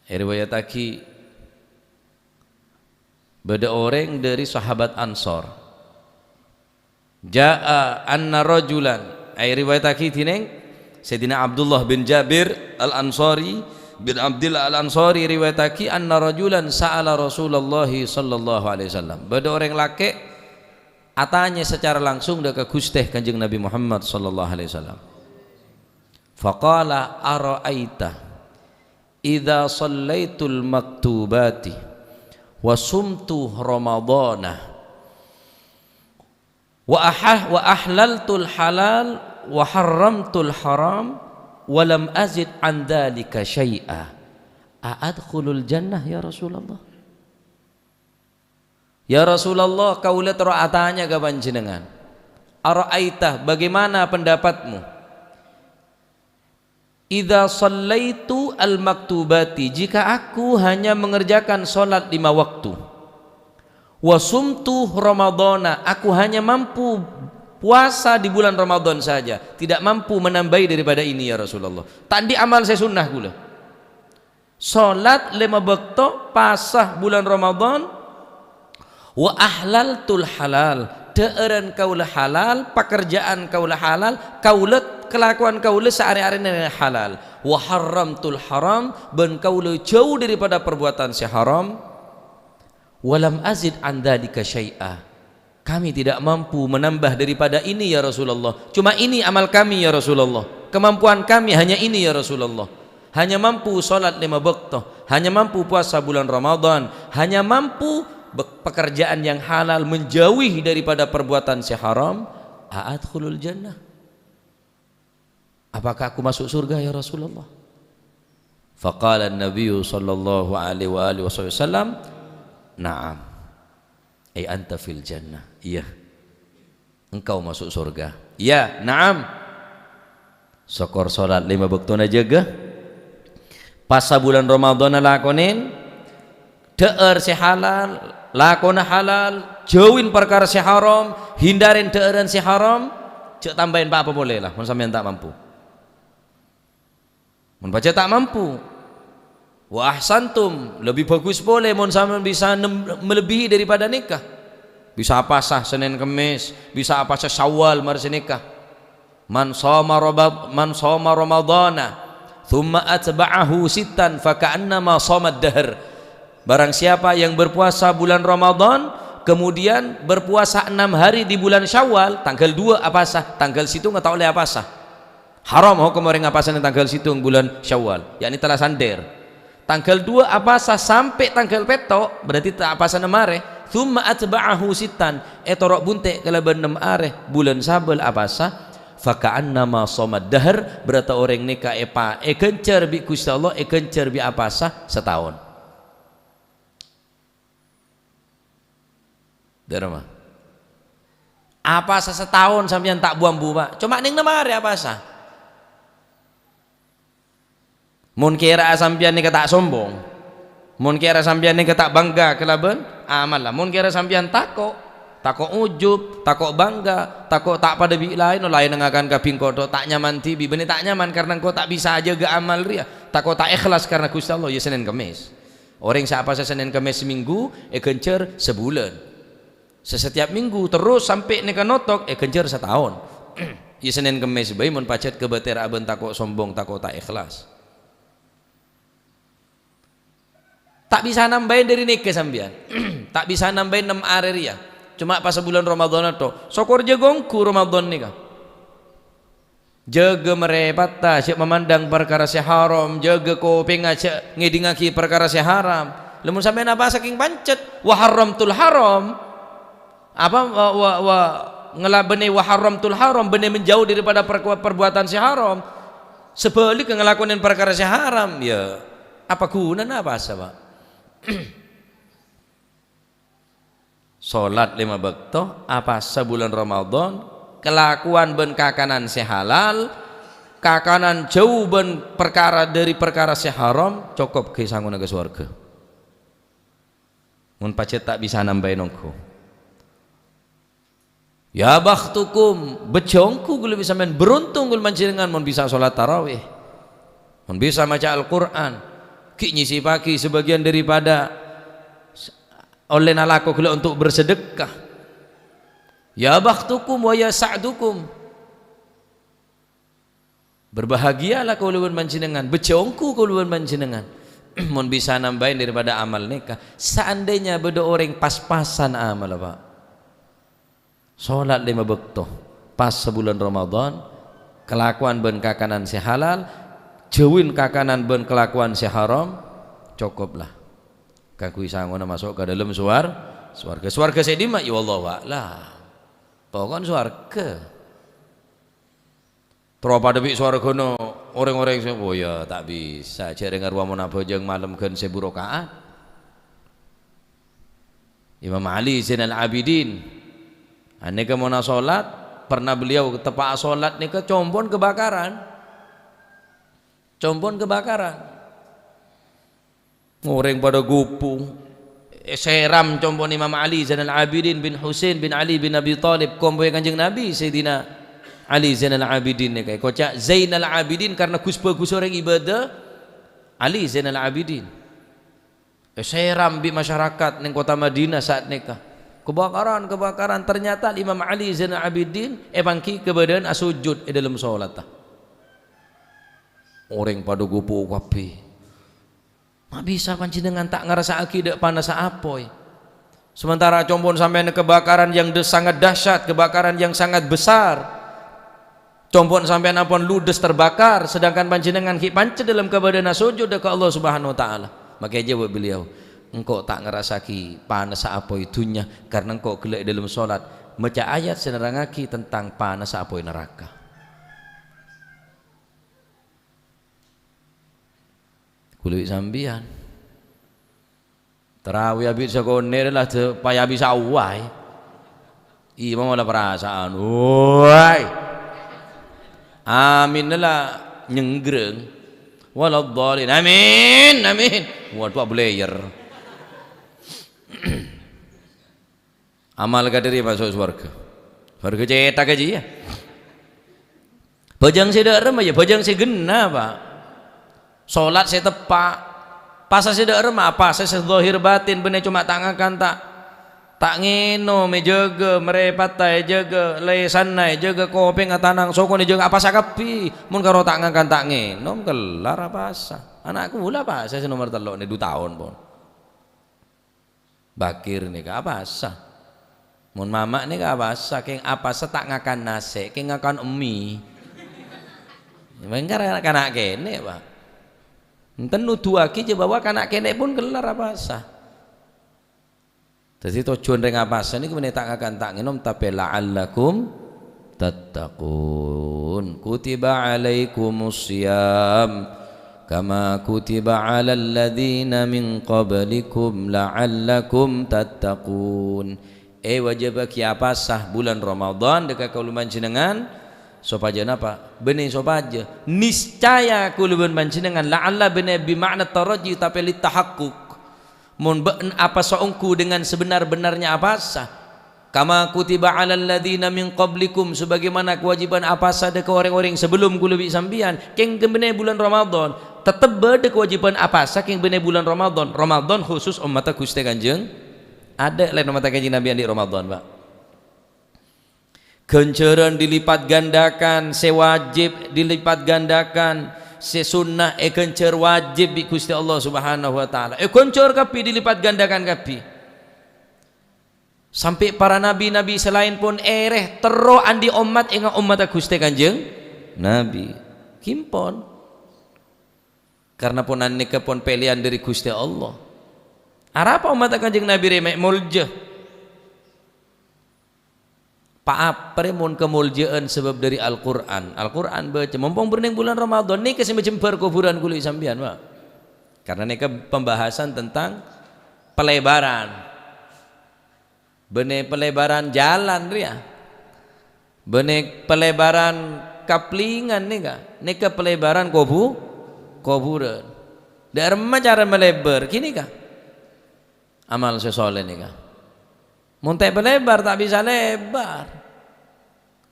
Èriwayattaghi bâdâ orèng dhâri sahabat Ansor. Jaa anna rajulan, èriwayattaghi dhinèng Sayyidina Abdullah bin Jabir Al-Ansari, bin Abdillah Al-Ansari riwayattaghi, anna rajulan sa'ala Rasulullah sallallahu alaihi wasallam. Bâdâ orèng lakè' atanya secara langsung dâ' ka Ghustè Kanjeng Nabi Muhammad sallallahu alaihi wasallam. Faqala, "Ara'aita idza shallaitul maktubati wa sumtu ramadhana wa aha-, wa ahlaltul halal wa harramtul haram wa lam azid an dzalika syai'a, a adkhulul jannah ya Rasulullah?" "Ya Rasulullah, kaulâ terro atanya ka panjhennengngan, ara'aita, bagaimana pendapatmu? Idza shallaitu al-maktubati, jika aku hanya mengerjakan salat lima waktu, wa sumtu ramadhana, aku hanya mampu puasa di bulan Ramadan saja, tidak mampu menambahi daripada ini, ya Rasulullah. Ta' andi' amal sè sunnah kaulâ." Salat lèma bâkto, pasa bulân Ramadan, wa ahlaltul halal, dhâ'ârân kaulâ halal, pakerja'an kaulâ halal, kaulâ, kalakowan kaulâ saarè-arèna halal, wa harramtul haram, bân kaulâ jâu daripada parbuatan sè haram. "Walam azid an dzalika syai'a." "Kami tidak mampu menambah daripada ini, ya Rasulullah. Cuma ini amal kami, ya Rasulullah. Kemampuan kami hanya ini, ya Rasulullah. Hanya mampu salat lima bâkto, hanya mampu puasa bulan Ramadan, hanya mampu be-, pekerjaan yang halal, menjauhi daripada perbuatan sè haram. A adkhulul jannah?" "Apakah aku masuk surga, ya Rasulullah?" Faqala Nabi sallallahu alaihi wa alihi wasallam, "Na'am. Ay anta fil jannah." "Iya. Engkau masuk surga." "Iya, na'am." Sokor salat lima bâktona jâgâ. Pas sabulân Ramadan lakonè, dhâ'âr sè halal, lakona halal, jauhin parkara sè haram, hindarin dhâ'ârân sè haram, jhâ' tambâi pa-apa polè la, mon sampèyan ta' mampu. Mon pajhât ta' mampu, wa ahsantum, lebbi bhâghus polè mon sampèyan bisa nem-, melebihi daripada nèka. Bisa apasa Sennèn Kemmès, bisa apasa Syawal marè sè nèka. Man shoma Raba-, man shoma Ramadhana, tsumma atba'ahu sittan, fa ka'annama shomad dahr. Barang siapa yang berpuasa bulan Ramadan, kemudian berpuasa enam hari di bulan Syawal, tangghâl dua apasa, tangghâl sèttong ta' ollè apasa. Haram hokom orèng apasana tangghâl sèttong bulân Syawal, yakni tella sandher. Tangghâl dua apasa sampè' tangghâl pètto', berarti ta' apasa nem arè. Tsumma atba'ahu sittan, ètoro' buntè' kalabân nem arè, bulân sabâl apasa. Fa ka'annama shomad dahr, berarti orèng nèka èpa-, èghânjhâr bi' Ghustè Allah, èghânjhâr bi' apasa sataon. Dârâmma? Apasa sataon sampèyan ta' bu-ambu, Pak. Coma neng nem arè apasa. Mon kèra sampèyan nèka ta' sombong, mon kèra sampèyan nèka ta' bangga kalabân amalla, mon kèra sampèyan tako', tako' ujub, tako' bangga, tako' ta' padâ bi' laèn, laèn ngakan ka bhingko' tok, ta' nyaman dhibi', bânnè ta' nyaman karna engko' ta' bisa ajâgâ amal rèya, tako' ta' èhlas karna Ghustè Allah, ya Sennèn Kemmès. Orèng sè apasa Sennèn Kemmès samènggu èghânjhâr sabulân. Sè setiap minggu terros sampè' nèka notok èghânjhâr sataon. Ya Sennèn Kemmès bhâi mon pajhât kabâtèra bân tako' sombong, tako' ta' èhlas. Ta' bisa nambâi dâri nèka sampèyan. Ta' bisa nambâi nem arè rèya. Coma pas sabulân Ramadhan tok. Sokor jâgâ ongghu Ramadhan nèka. Jâgâ marèpatta jhâ' mamandang parkara sè haram, jâgâ kopèngnga jhâ' ngèdingngaghi parkara sè haram. Lamon sampèyan apasa kèng pancet, "Wa harramtul haram." Apa, wa, wa, wa, ngala-, bânnè "Wa harramtul haram", bânnè menjauh daripada perkua-, perbuatan sè haram. Sabhâligghâ ngalakonè parkara sè haram, ya, apa ghunana apasa, Pak? Salat lèma bâkto, apasa bulân Ramadhan, kalakowan bân kakanan sè halal, kakanan jhâu bân parkara dâri parkara sè haram, cokop ghi' sangona ka sowarghâ. Mon pajhât ta' bisa nambâi ongghu. Ya bakhtukum, bhâjjhâ ongghu kaulâ bi' sampèyan, beruntung kaulâ panjhennengngan mon bisa salat tarawih, mon bisa maca Al-Qur'an, ghi' nyèsèpaghi sabâgiyân daripada s-, ollè nalako ghellâ' untuk bersedekah. Ya bakhtukum wa ya sa'dukum. Berbahagialah kaulâ bân panjhennengngan, bhâjjhâ ongghu kaulâ bân panjhennengngan. Mon bisa nambâi daripada amal nèka, seandainya bâdâ orèng pas-pasan amalla, Pak. Salat lèma bâkto, pas sabulân Ramadhan, kalakowan bân kakanan sè halal, jhâuwi kakanan bân kalakowan sè haram, cokop la. Kaangghuy sangona maso' ka dâlem sowar-, sowarghâ. Sowarghâ sè dimma? Ya, wallahu a'lam. Pokokna sowarghâ. Terro padâ bi' sowarghâna orèng-orèng sè, "Oh ya, ta' bisa, jhâ' rèng arowa mon abhâjâng malem ghân sèbu raka'at." Imam Ali Zainal Abidin, anèka mon asolat, pernah beliau teppa'a solat nèka compon kebakaran. Compon kebakaran. Orèng padâ ghubu. Èsèram compon Imam Ali Zainal Abidin bin Husain bin Ali bin Abi Thalib, kompoyya Kanjeng Nabi, Sayyidina Ali Zainal Abidin nèka. Èkoca' Zainal Abidin karena ghus-bhâghus orèng ibadah Ali Zainal Abidin. Èsèram bi' masyarakat neng kota Madinah saat nèka. Kebakaran, kebakaran. Ternyata Imam Ali Zainal Abidin èpangghi kabâdâ'ân asojud è dâlem solatta. Orèng padâ ghubu kabbhi. Ma' bisa panjhennengngan ta' ngarassa'aghi dâ' panassa apoy? Sementara compon sampèyan kebakaran yang de-, sangat dahsyat, kebakaran yang sangat besar. Compon sampèyan ampon ludes terbakar, sedangkan panjhennengngan ghi' pancet dâlem kabâdâ'ânna sojud ka Allah Subhanahu wa Ta'ala. Maka èjâwâb beliau, "Engko' ta' ngarassa'aghi panassa apoy dhunnya, karena engko' ghellâ' è dâlem solat maca ayat sè nerrangngaghi tentang panassa apoy naraka." Kaulâ bi' sampèyan. Tarawih abit sakonè' la de-, paya abit sawaè. Imam la parasaan. Woi. Amin la nyenggreng. Waladdallin. Amin, amin. Waduh, ableyer. Amal kadâri maso' sowarghâ. Sowarghâ cèthak aja ya. Bhâjâng sè dâ' remma ya, bhâjâng sè ghenna, Pak. Solat sè teppa'. Pasa sè dâ' remma, apasa sè zahir batin, bânnè coma ta' ngakan, ta', ta' ngènom, èjâgâ, marèpatta èjâgâ, lèsanna èjâgâ, kopèngnga tanang, sokona èjâgâ, apasa kabbhi. Mon karo ta' ngakan, ta' ngènom, kellar apasa. Ana' kaulâ apasa sè nomer tello' nè du taon pon. Bakir nèka apasa? Mon mama' nèka apasa? Kèng apasa ta' ngakan nasè', kèng ngakan mi. Mèngkar kana'-kana' kènè', Pak. Enten nuduwaghi jâ bahwa kana' kènè' pon kellar apasa. Dhâddhi tojjhuwân rèng apasa nèko bânnè ta' ngakan, ta' ngènom, tapè la'allakum tattaqun. Kutiba 'alaikumus shiyam kama kutiba 'alal ladzina min qablikum la'allakum tattaqun. Èwâjibhâghi apasa bulân Ramadhan dâ' ka kaulâ panjhennengngan, sopajâ napa? Bânnè sopajâ. Niscaya kaulâ bân panjhennengngan, la'alla bânnè bi ma'na tarajji tapè lit tahaqquk. Mon bâ'na apasa ongghu dengan sebenar-benarnya apasa, kama kutiba 'alal ladzina min qablikum, sebagaimana kewajiban apasa dâ' ka orèng-orèng sebelum kaulâ bi' sampèyan, kèng bânnè bulân Ramadhan, tettep bâdâ kewajiban apasa kèng bânnè bulân Ramadhan. Ramadhan khusus ommatta Ghustè Kanjeng, adâ' laèn ommatta Kanjeng Nabi andi' Ramadhan, Pak. Ganjaran dilipat gandakan, sè wajib dilipat gandakan, sè sunnah èghânjhâr wajib bi' Ghustè Allah Subhanahu wa Ta'ala. Èghânjhâr kabbhi, dilipat gandakan kabbhi. Sampè' para nabi-nabi sè laèn pon èrè terro andi' ommat ènga' ommatta Ghustè Kanjeng Nabi. Ghi pon. Karna pon anèka pon pèlèyan dhâri Ghustè Allah. Arapa ommatta Kanjeng Nabi rè mè' molja? Paapa rè mon kamolja'an sabâb dhâri Al-Qur'an. Al-Qur'an bâca. Mompong bârnèng bulân Ramadan, nèka sè majembhâr kobhurân kaulâ sampèyan, Pak. Karna nèka pembahasan tentang pelebaran. Bânnè pelebaran jalan rèya. Bânnè pelebaran kaplèngan nèka. Nèka pelebaran kobu-, kobhurân. Dâ' remma cara malebâr? Ghânèka. Amal sè soleh nèka. Mon ta' palebar, ta' bisa lebar.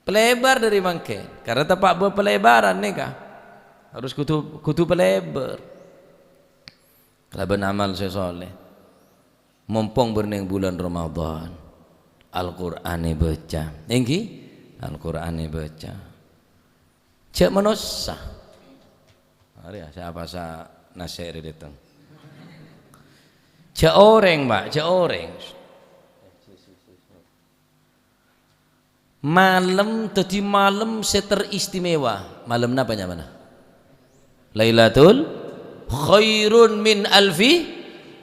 Palebar dhâri mangkèn. Karna teppa' bâ-, palebaran nèka. Harus kodhu, kodhu palebar. Kalabân amal sè soleh. Mompong bârnèng bulân Ramadan. Al-Qur'an èbâca. Èngghi? Al-Qur'an èbâca. Jhâ' manossa. Arèya, sapa sa nasè' rè dâteng? Jhâ' orèng, Pak, jhâ' orèng. Malem dhâddhi malem sè teristimewa. Malem napa nyamana? Lailatul khairun min alfi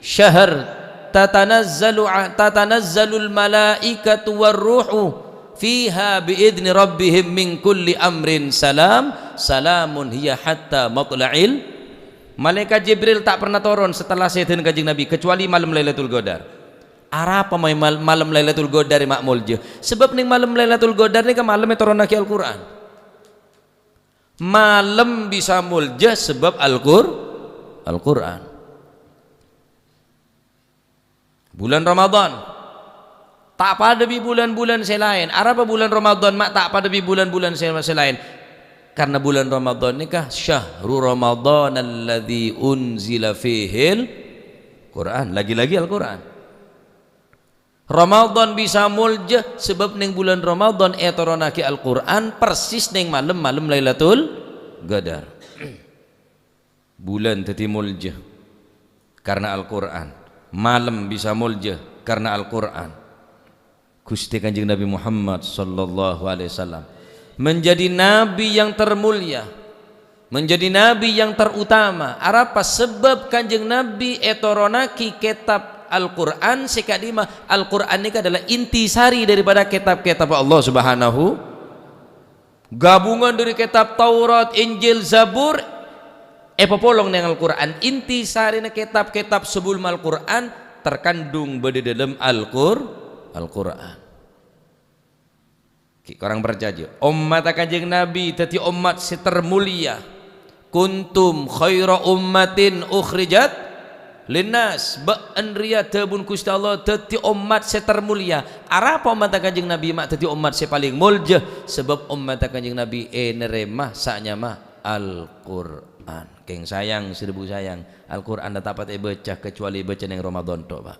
syahr. Tatanazzalu a-, tatanazzalul malaikatu warruhu fiha biidzni rabbihim min kulli amrin salam, salamun hiya hatta matla'il. Malaikat Jibril ta' pernah toron setelah sèdhâna Kanjeng Nabi, kecuali malem Lailatul Qadar. Arapa maè mal-, malem Lailatul Qadar ma' molja? Sabâb nèng malem Lailatul Qadar nèka malem ètoronnaghi Al-Qur'an. Malem bisa molja sabâb Al-Qur-, Al-Qur'an. Bulân Ramadan ta' padâ bi' bulân-bulân sè laèn. Arapa bulân Ramadan ma' ta' padâ bi' bulân-bulân sè, sè laèn? Karna bulân Ramadan nèka syahru Ramadan alladzi unzila fihil Qur'an. Lagi-lagi Al-Qur'an. Ramadan bisa molja sabâb nèng bulân Ramadan ètoronnaghi Al-Qur'an persis nèng malem-malem Lailatul Qadar. Bulân dhâddhi molja karna Al-Qur'an. Malem bisa molja karna Al-Qur'an. Ghustè Kanjeng Nabi Muhammad sallallahu alaihi wasallam menjadi nabi yang termulia, menjadi nabi yang terutama. Arapa sabâb Kanjeng Nabi ètoronnaghi kètab Al-Qur'an sè ka'dimma? Al-Qur'an nèka adalah intisari daripada kètab-kètab Allah Subhanahu Gabungan dhâri kètab Taurat, Injil, Zabur, èpapolong neng Al-Qur'an. Intisarina kètab-kètab sabellunna Al-Qur'an terkandung bâdâ dâlem Al-Qur-, Al-Qur'an. Ghi' korang parcajâ. Ommatta Kanjeng Nabi dhâddhi ommat sè termulia. "Kuntum khaira ummatin ukhrijat linnas." Bâ'na rèya dhâbuna Ghustè Allah dhâddhi ommat sè termulia. Arapa ommatta Kanjeng Nabi ma' dhâddhi ommat sè palèng molja? Sabâb ommatta Kanjeng Nabi ènarèma sè anyama Al-Qur'an. Kèng sayang, seribu sayang, Al-Qur'an ta' patè èbâca kecuali èbâca neng Ramadan tok, Pak.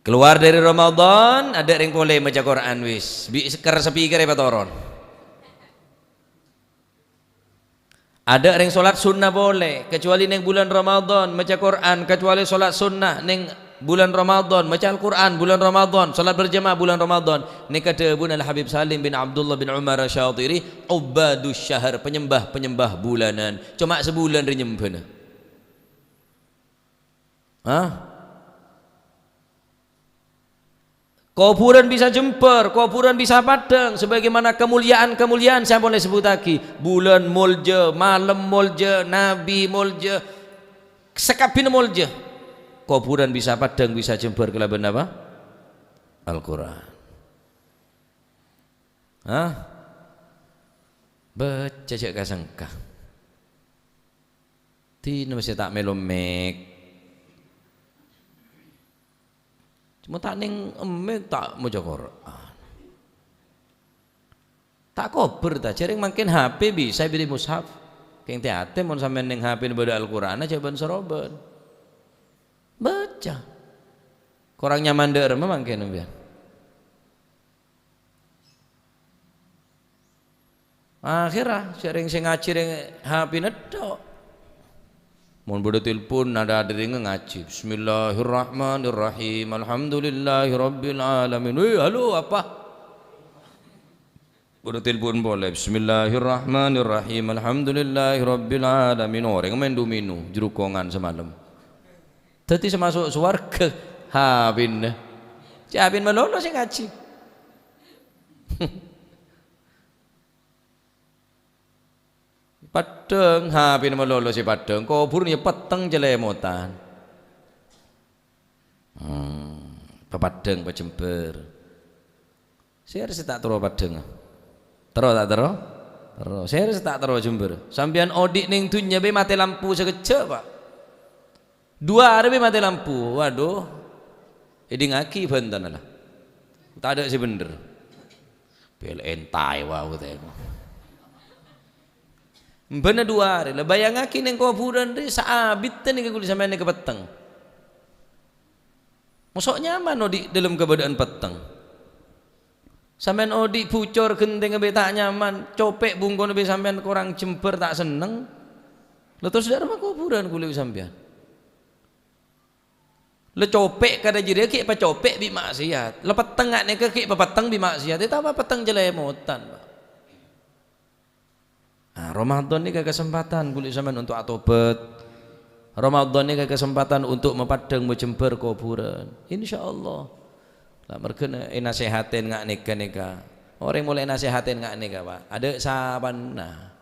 Keluar dari Ramadan, adâ' rèng polè maca Qur'an wis. Bi' seker speaker èpatoron. Adâ' rèng sholat sunnah polè, kecuali neng bulân Ramadan, maca Qur'an, kecuali sholat sunnah neng bulân Ramadan, maca Al-Qur'an bulân Ramadan, sholat berjamaah bulân Ramadan. Nèka dhâbuna Al-Habib Salim bin Abdullah bin Umar Asy-Syatiri, "Ubbadus syahr," penyembah-penyembah bulânan. Coma sabulân rè nyembhâna. Hah? Kobhurân bisa jembhâr, kobhurân bisa paddhâng, sebagaimana kemuliaan-kemuliaan sè ampon èsebbhuttaghi. Bulân molja, malem molja, nabi molja, sakabbhiyânna molja. Kobhurân bisa paddhâng, bisa jembhâr kalabân apa? Al-Qur'an. Hah? Bâca jhâ' ka-sengka. Dinah mastè ta' mèlo mik. Coma ta' neng mik ta' maca Qur'an. Ta' kobâr ta, jhâreng mangkèn H P bisa èbèrri' mushaf. Kèng tè-atè mon sampèyan neng H P-na bâdâ Al-Qur'anna jhâ' bân-sarobân. Bâca. Korang nyaman dâ' remma mangkèn sampèyan. Akhèrra, sè rèng sè ngajhi rèng H P-na tho'. Mon bâdâ telpon, nada dârèngnga ngajhi. "Bismillahirrahmanirrahim. Alhamdulillahirabbil alamin." "Wèh, halo, apa?" Bâdâ telpon polè. "Bismillahirrahmanirrahim. Alhamdulillahirabbil alamin." Orèng maèn domino, jhârukongan samalem. Dhâddhi sè maso' sowarghâ, H P-na. Cè' H P-na malolo sè ngajhi. Paddhâng, H P-na malolo sè paddhâng, kobhurân ya petteng calèmotan. Hmm, papaddhâng, pajembhâr. Sèra sè ta' terro paddhângnga? Terro ta' terro? Terro. Sèra sè ta' terro jembhâr? Sampèyan odi' neng dhunnya bhâi matè lampu sakejjhâ', Pak. Dua arè bhâi matè lampu. Waduh. Èdingngaghi bhântona la. Tadâ' sè bhendher. Bel entaè wau tèko. Embhâna dua arè. La bâjângngaghi neng kobhurân rè saabiddhân nèka kulâ sampèyan nèka petteng. Moso' nyaman odi' dâlem kabâdâ'ân petteng. Sampèyan odi' bucor ghentèngnga bhâi ta' nyaman, copè' bungkona bhâi sampèyan korang jembhâr ta' senneng. La terros dâ' remma kobhurân kulâ sampèyan. La copè' kadhâ' jârèya ghi' pacopè' bi' ma'siyat. La petteng nga' nèka ghi' papetteng bi' ma'siyat. Ètapa petteng calèmotan, Pak. Nah, Ramadan nèka kasempadhân kulâ sampèyan untuk atobât. Ramadan nèka kasempadhân untuk mapaddhâng majembhâr kobhurân. Insyaallah. La merghâna ènasèhatè nga' nèka-nèka. Orèng molaè ènasèhatè nga' nèka, Pak. Adâ' sapana.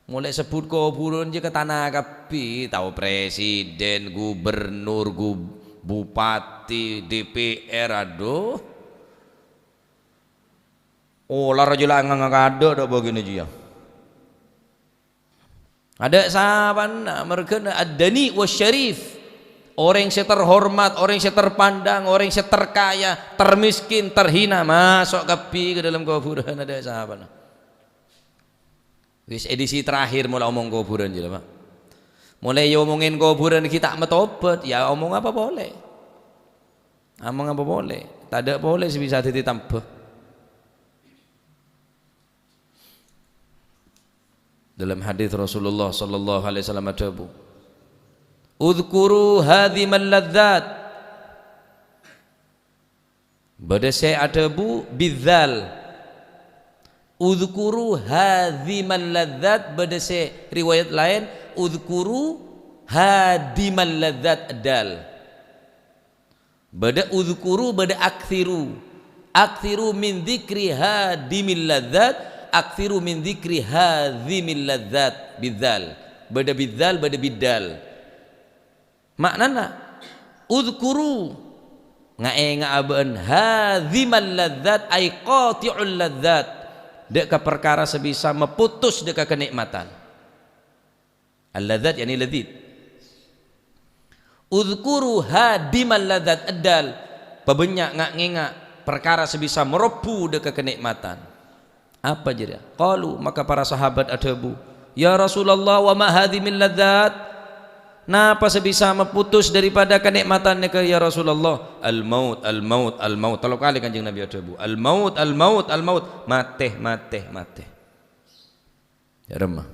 Molaè sebbhut kobhurân jâ' ka tana kabbhi, tao presiden, gubernur, gub-, bupati, D P R, aduh. Olar jâ' la nganga kadâ' dâ' bâgiyânna jiyâ. Adâ' sapana, merghâna ad-dani wa syarif. Orèng sè terhormat, orèng sè terpandang, orèng sè terkaya, termiskin, terhina, maso' kabbhi ka dâlem kobhurân, adâ' sapana. Wis edisi terakhir molaè omong kobhurân jâ la, Pak. Molaè èomongè kobhurân ghi' ta' matobât, ya omong apa polè? Omong apa polè? Tadâ' polè sè bisa dhâddhi tambhâ. Dalam hadis Rasulullah sallallahu alaihi wasallam adhâbu, "Udzkuru hadzimal ladzat." Bâdâ sè adhâbu bidzal. "Udzkuru hadzimal ladzat," bâdâ sè riwayat laèn, "Udzkuru hadimal ladzat," dal. Bâdâ udzkuru, bâdâ aktsiru. Aktsiru min dzikri hadimil ladzat, aktsiru min dzikri hadzimil ladzat, bidzal. Bâdâ bidzal, bâdâ biddal. Ma'nana, udzkuru, nga'-ènga'a bâ'ân, hadzimal ladzat, ay qati'ul ladzat, dâ' ka parkara sè bisa maputus dâ' ka kanè'matan. Al-ladzat, yani ladzit. Udzkuru hadimal ladzat, eddal, pabânnya' nga'-ngènga' parkara sè bisa marobbu dâ' ka kanè'matan. Apa jârèya? Qalu, maka para sahabat adhâbu, "Ya Rasulullah, wa ma hadhimil ladzat?" Napa sè bisa maputus daripada kanè'matan nèka, ya Rasulullah? "Al-maut, al-maut, al-maut." Tello kalè Kanjeng Nabi adhâbu, "Al-maut, al-maut, al-maut." Matè, matè, matè. Dâ' remma.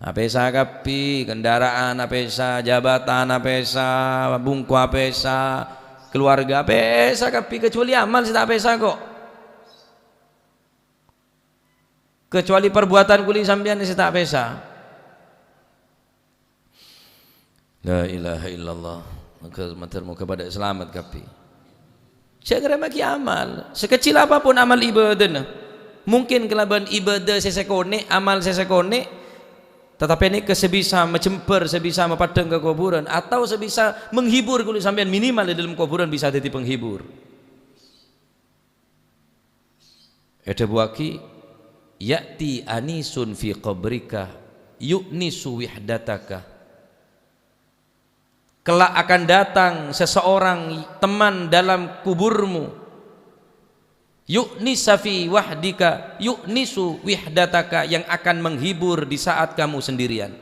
Apèsa kabbhi, kendaraan apèsa, jabatan apèsa, bungko apèsa, keluarga apèsa kabbhi, kecuali amal sè ta' apèsa, kok. Kecuali perbuatan kulâ sampèyan sè ta' apèsa. La ilaha illallah. Moghâ, mator moghâ padâ salamet kabbhi. Sè ngarèmaghi amal, sekecil apapun amal ibadahna. Mungkin kalabân ibadah sè sakonè', amal sè sakonè', tetapi nèka sè bisa majembhâr, sè bisa mapaddhâng ka kobhurân, atau sè bisa menghibur kulâ sampèyan, minimal è dâlem kobhurân bisa dhâddhi penghibur. Èdhâbuwaghi, "Ya'ti anisun fi qabrika, yu'nisu wihdataka." Kelak akan datang seseorang teman dalam kuburmu, "yu'nisa fi wahdika, yu'nisu wihdataka," yang akan menghibur di saat kamu sendirian.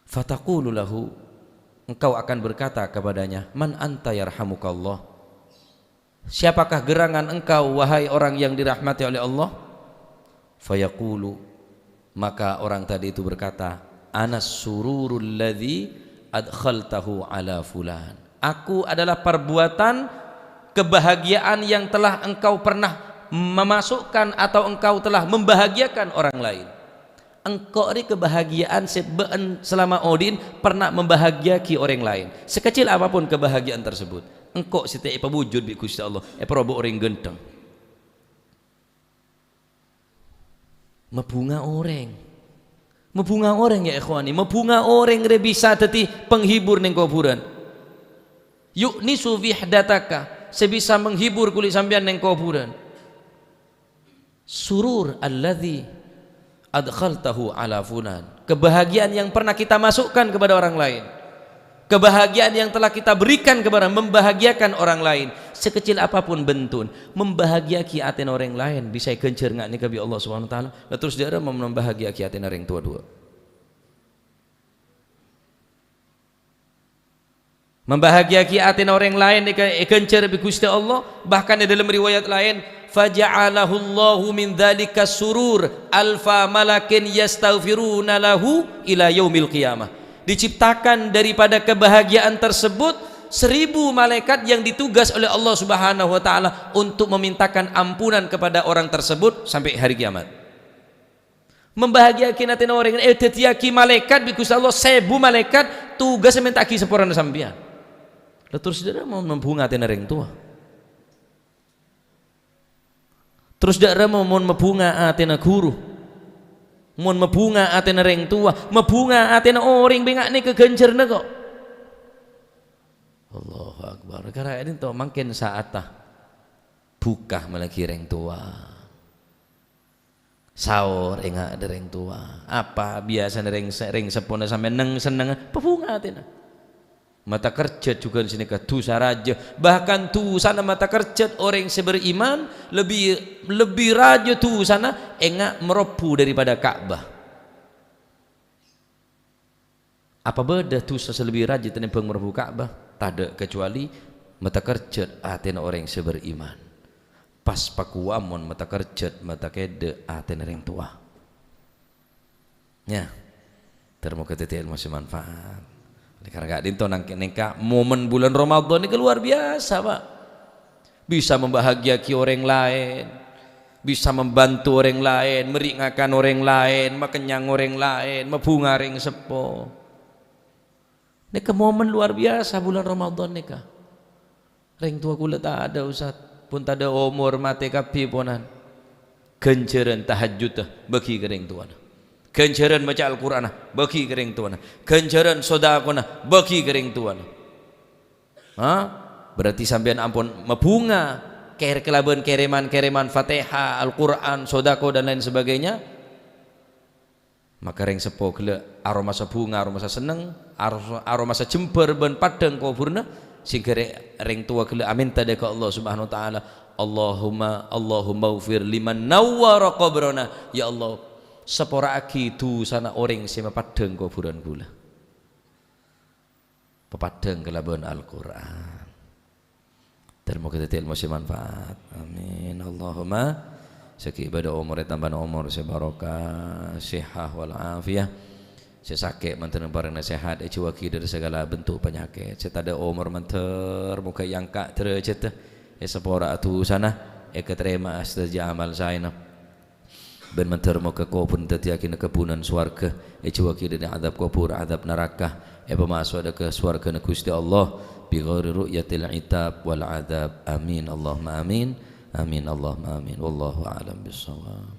Fataqulu lahu, engkau akan berkata kepadanya, "Man anta yarhamukallah?" "Siapakah gerangan engkau, wahai orang yang dirahmati oleh Allah?" Fayaqulu, maka orang tadi itu berkata, "Anas sururul ladzi adkhaltahu ala fulan." "Aku adalah perbuatan kebahagiaan yang telah engkau pernah memasukkan atau engkau telah membahagiakan orang lain." Engko' rè kebahagiaan sè bâ'en salama odi'en pernah membahagiaaghi orèng laèn. Sekecil apapun kebahagiaan tersebut, engko' sè ta' èpawujud bi' Ghustè Allah, èparobâ orèng ghântheng. Mabhunga orèng. Mabhunga orèng, ya ikhwani. Mabhunga orèng rè bisa dhâddhi penghibur neng kobhurân. Yu'nisu wihdataka, sè bisa menghibur kulâ sampèyan neng kobhurân. Surur alladzi adkhaltahu ala fulan. Kebahagiaan yang pernah kita masukkan kepada orang lain. Kebahagiaan yang telah kita berikan kepada, membahagiakan orang lain. Sekecil apapun bentuknya, membahagiaaghi atèna orèng laèn, bisa èghânjhâr nga' nèka bi' Allah Subhanahu wa Ta'ala. Lah terros dhâ'râmma mon membahagiaaghi atèna rèng towa duwâ'. Membahagiaaghi atèna orèng laèn èka-, èghânjhâr bi' Ghustè Allah, bahkan è dâlem riwayat laèn, "Faja'alahullahu min dzalika surur alfa malakin yastaghfiruna lahu ila yaumil qiyamah." Diciptakan daripada kebahagiaan tersebut seribu malaikat yang ditugas oleh Allah Subhanahu wa Ta'ala untuk memintakan ampunan kepada orang tersebut sampai hari kiamat. Membahagiaaghi atèna orèng, èdhâddhiyâghi malaèkat bi' Ghustè Allah, sèbu malaèkat, tugas mènta'aghi saporana sampèyan. Lah terros dhâ'râmma mon mabhunga atèna rèng towa. Terros dhâ'râmma mon mabhunga atèna ghuru. Mon mabhunga atèna rèng towa, mabhunga atèna orèng bânnya' nèka ghânjhârânna ko'. Allahu Akbar. Karana ènto mangkèn saatta bhuka malaghi rèng towa. Saor ènga' dâ' rèng towa. Apa biyasana rèng se-, rèng seppona sampèyan neng-sennengnga? Pabhunga atèna. Mata kerjhât jhughân sanèka dhusa rajâ. Bahkan dhusana mata kerjhât orèng sè beriman lebbi, lebbi rajâ dhusana ènga' marobbu daripada Ka'bah. Apa bâdâ dhusa sè lebbi rajâ tènèmbhâng marobbu Ka'bah? Tadâ', kecuali mata kerjhât atèna orèng sè beriman. Pas pakowa mon mata kerjhât, mata kèdâ' atèna rèng towa. Ya, ter-, moghâ dhâddhi èlmo sè manfaat. Oleh karena ka'dinto nang-, nèka momen bulan Ramadan nèka luar biasa, Pak. Bisa membahagiaaghi orèng laèn, bisa membantu orèng laèn, mèrè ngakan orèng laèn, makennyang orèng laèn, mabhunga rèng seppo. Nèka momen luar biasa bulan Ramadan nèka. Rèng towa kulâ tadâ', Ustaz, pon tadâ' omor, matè kabbhi ponan. Ghânjhârân tahajjudda bâghi ka rèng towana. Ghânjhârân maca Al-Qur'anna bâghi ka rèng towana. Ghânjhârân sodakona bâghi ka rèng towana. Ha? Berarti sampèyan ampon mabhunga kèr-, kalabân kèrèman-kèrèman Fatihah, Al-Qur'an, sodako, dan lain sebagainya. Maka rèng seppo ghellâ' aromasa bhunga, aromasa senneng, aro-, aromasa jembhâr bân paddhâng kobhurrâ, sehingga rè-, rèng towa ghellâ' amènta dâ' ka Allah Subhanahu wa Ta'ala, "Allahumma, Allahummaghfir liman nawwara qabrana." Ya Allah, sapora'aghi dhusana orèng sè mapaddhâng kobhurân ghulâ. Papaddhâng kalabân Al-Qur'an. Ter-, moghâ dhâddhi èlmo sè manfaat. Amin. Allahumma. Sè ghi' bâdâ omorra ètambâna omor sè barokah, sehah wal afiyah. Sè sakè' mandhâr parèngana sehat, èjhâuwâghi dâri saghâlâ bentuk panyakèt. Sè tadâ' omor mandhâr, moghâ èangka' dârâjhâddhâ, èsapora'a dhusana, èkatarèma'a sadhâjâ amal saèna. Bân mandhâr moghâ kobhurrâ dhâddhiyâghinâ kebbunan sowarghâ, èjhâuwâghi dâri adzab kobhur, adzab naraka, èpamaso' dâ' ka sowarghâna Ghustè Allah, bi ghairi ru'yatil itab wal adzab. Amin, Allahumma amin. Amin, Allahumma amin. Wallahu a'lam bissawab.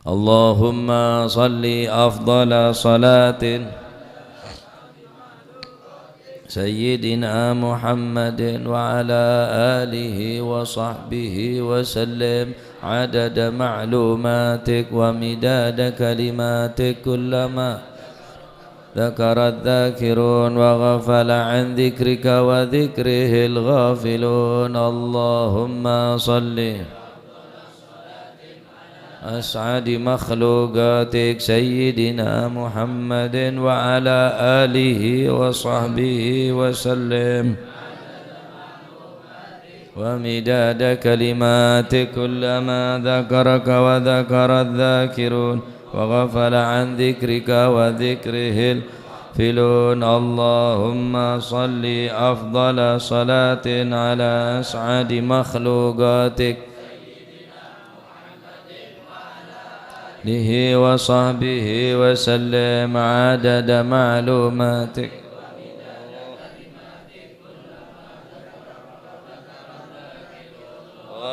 Allahumma shalli afdhala shalatin Sayyidina Muhammadin wa ala alihi wa sahbihi wa sallim, adada ma'lumatik wa midada kalimatik, kullama dzakara dzakirun wa ghafala an dzikrika wa dzikrihil ghafilun. Allahumma shalli as'adi makhluqatik Sayyidina Muhammadin wa ala alihi wa sahbihi wa sallim. ومداد كلماتك، كلما ذكرك وذكر الذاكرون وغفل عن ذكرك وذكره الغافلون. اللهم صل أفضل صلاة على أسعد مخلوقاتك، آله وصحبه وسلم عدد معلوماتك.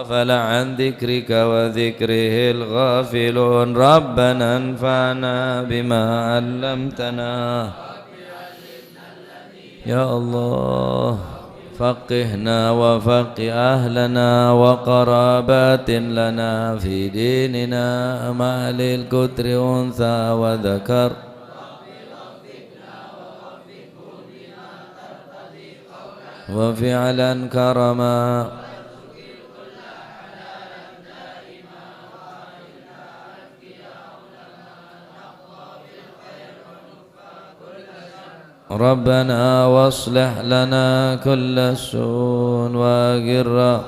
غفل عن ذكرك وذكره الغافلون. ربنا انفعنا بما علمتنا. يا الله، فقهنا وفقه أهلنا وقرابات لنا في ديننا مع أهل القطر أنثى وذكر. وفعلا كرما. ربنا واصلح لنا كل الشؤون وأقر.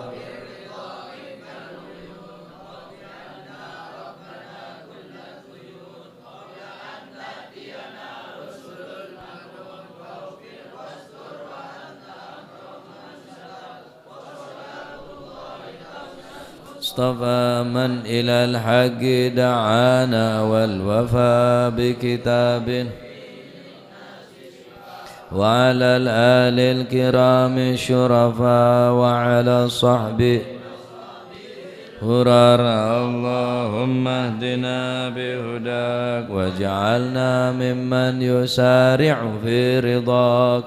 اصطفى من إلى الحق دعانا والوفاء بكتابه وعلى الآل الكرام الشرفاء وعلى الصحب غرر. اللهم اهدنا بهداك واجعلنا ممن يسارع في رضاك.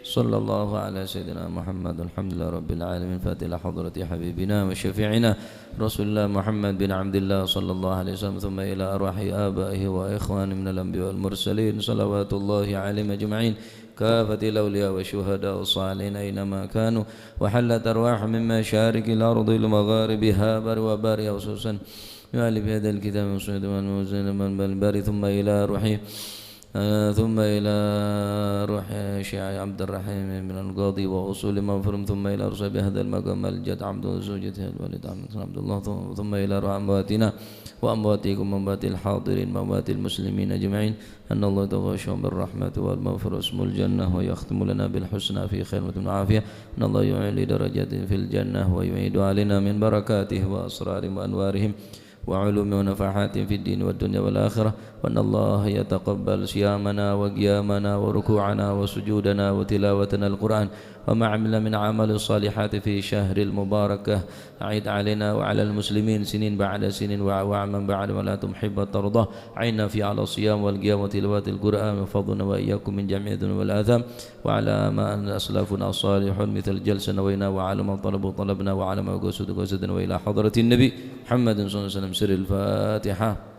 صلى الله على سيدنا محمد. الحمد لله رب العالمين. فاتحة حضرة حبيبنا وشفيعنا رسول الله محمد بن عبد الله صلى الله عليه وسلم، ثم إلى أرواح آبائه وإخوانه من الأنبياء والمرسلين، صلوات الله عليهم أجمعين، كافة الأولياء والشهداء والصالحين أينما كانوا، وحلت أرواحهم من مشارق الأرض لمغاربها بر وبر، خصوصا يؤلف هذا الكتاب من سنة من مسلم من بل باري، ثم إلى روح، آه، ثم إلى روح الشيخ عبد الرحيم بن القاضي وأصول مغفورهم، ثم إلى روح صاحب هذا المقام الجد عبد زوجته الوليد عبد الله، ثم إلى روح أمواتنا وأمواتكم وأموات الحاضرين وأموات المسلمين أجمعين. أن الله يتغشاهم بالرحمة والمغفرة ويسكنهم الجنة ويختم لنا بالحسنى في خير وعافية. أن الله يعلي درجاتهم في الجنة ويعيد علينا من بركاتهم وأسرارهم وأنوارهم وعلومهم ونفحاتهم في الدين والدنيا والآخرة. وأن الله يتقبل صيامنا وقيامنا وركوعنا وسجودنا وتلاوتنا القرآن وما عملنا من أعمال الصالحات في شهر المباركة. أعد علينا وعلى المسلمين سنين بعد سنين وأعواما بعد ما لا تحب وترضى. أعنا في على الصيام والقيام وتلاوة القرآن، واحفظنا وإياكم من جميع الذنوب والآثام، وعلى ما أن أسلافنا الصالحون مثل الجلسة نوينا، وعلى ما طلبوا طلبنا، وعلى ما قصدوا قصدنا، وإلى حضرة النبي محمد صلى الله عليه وسلم. سر الفاتحة.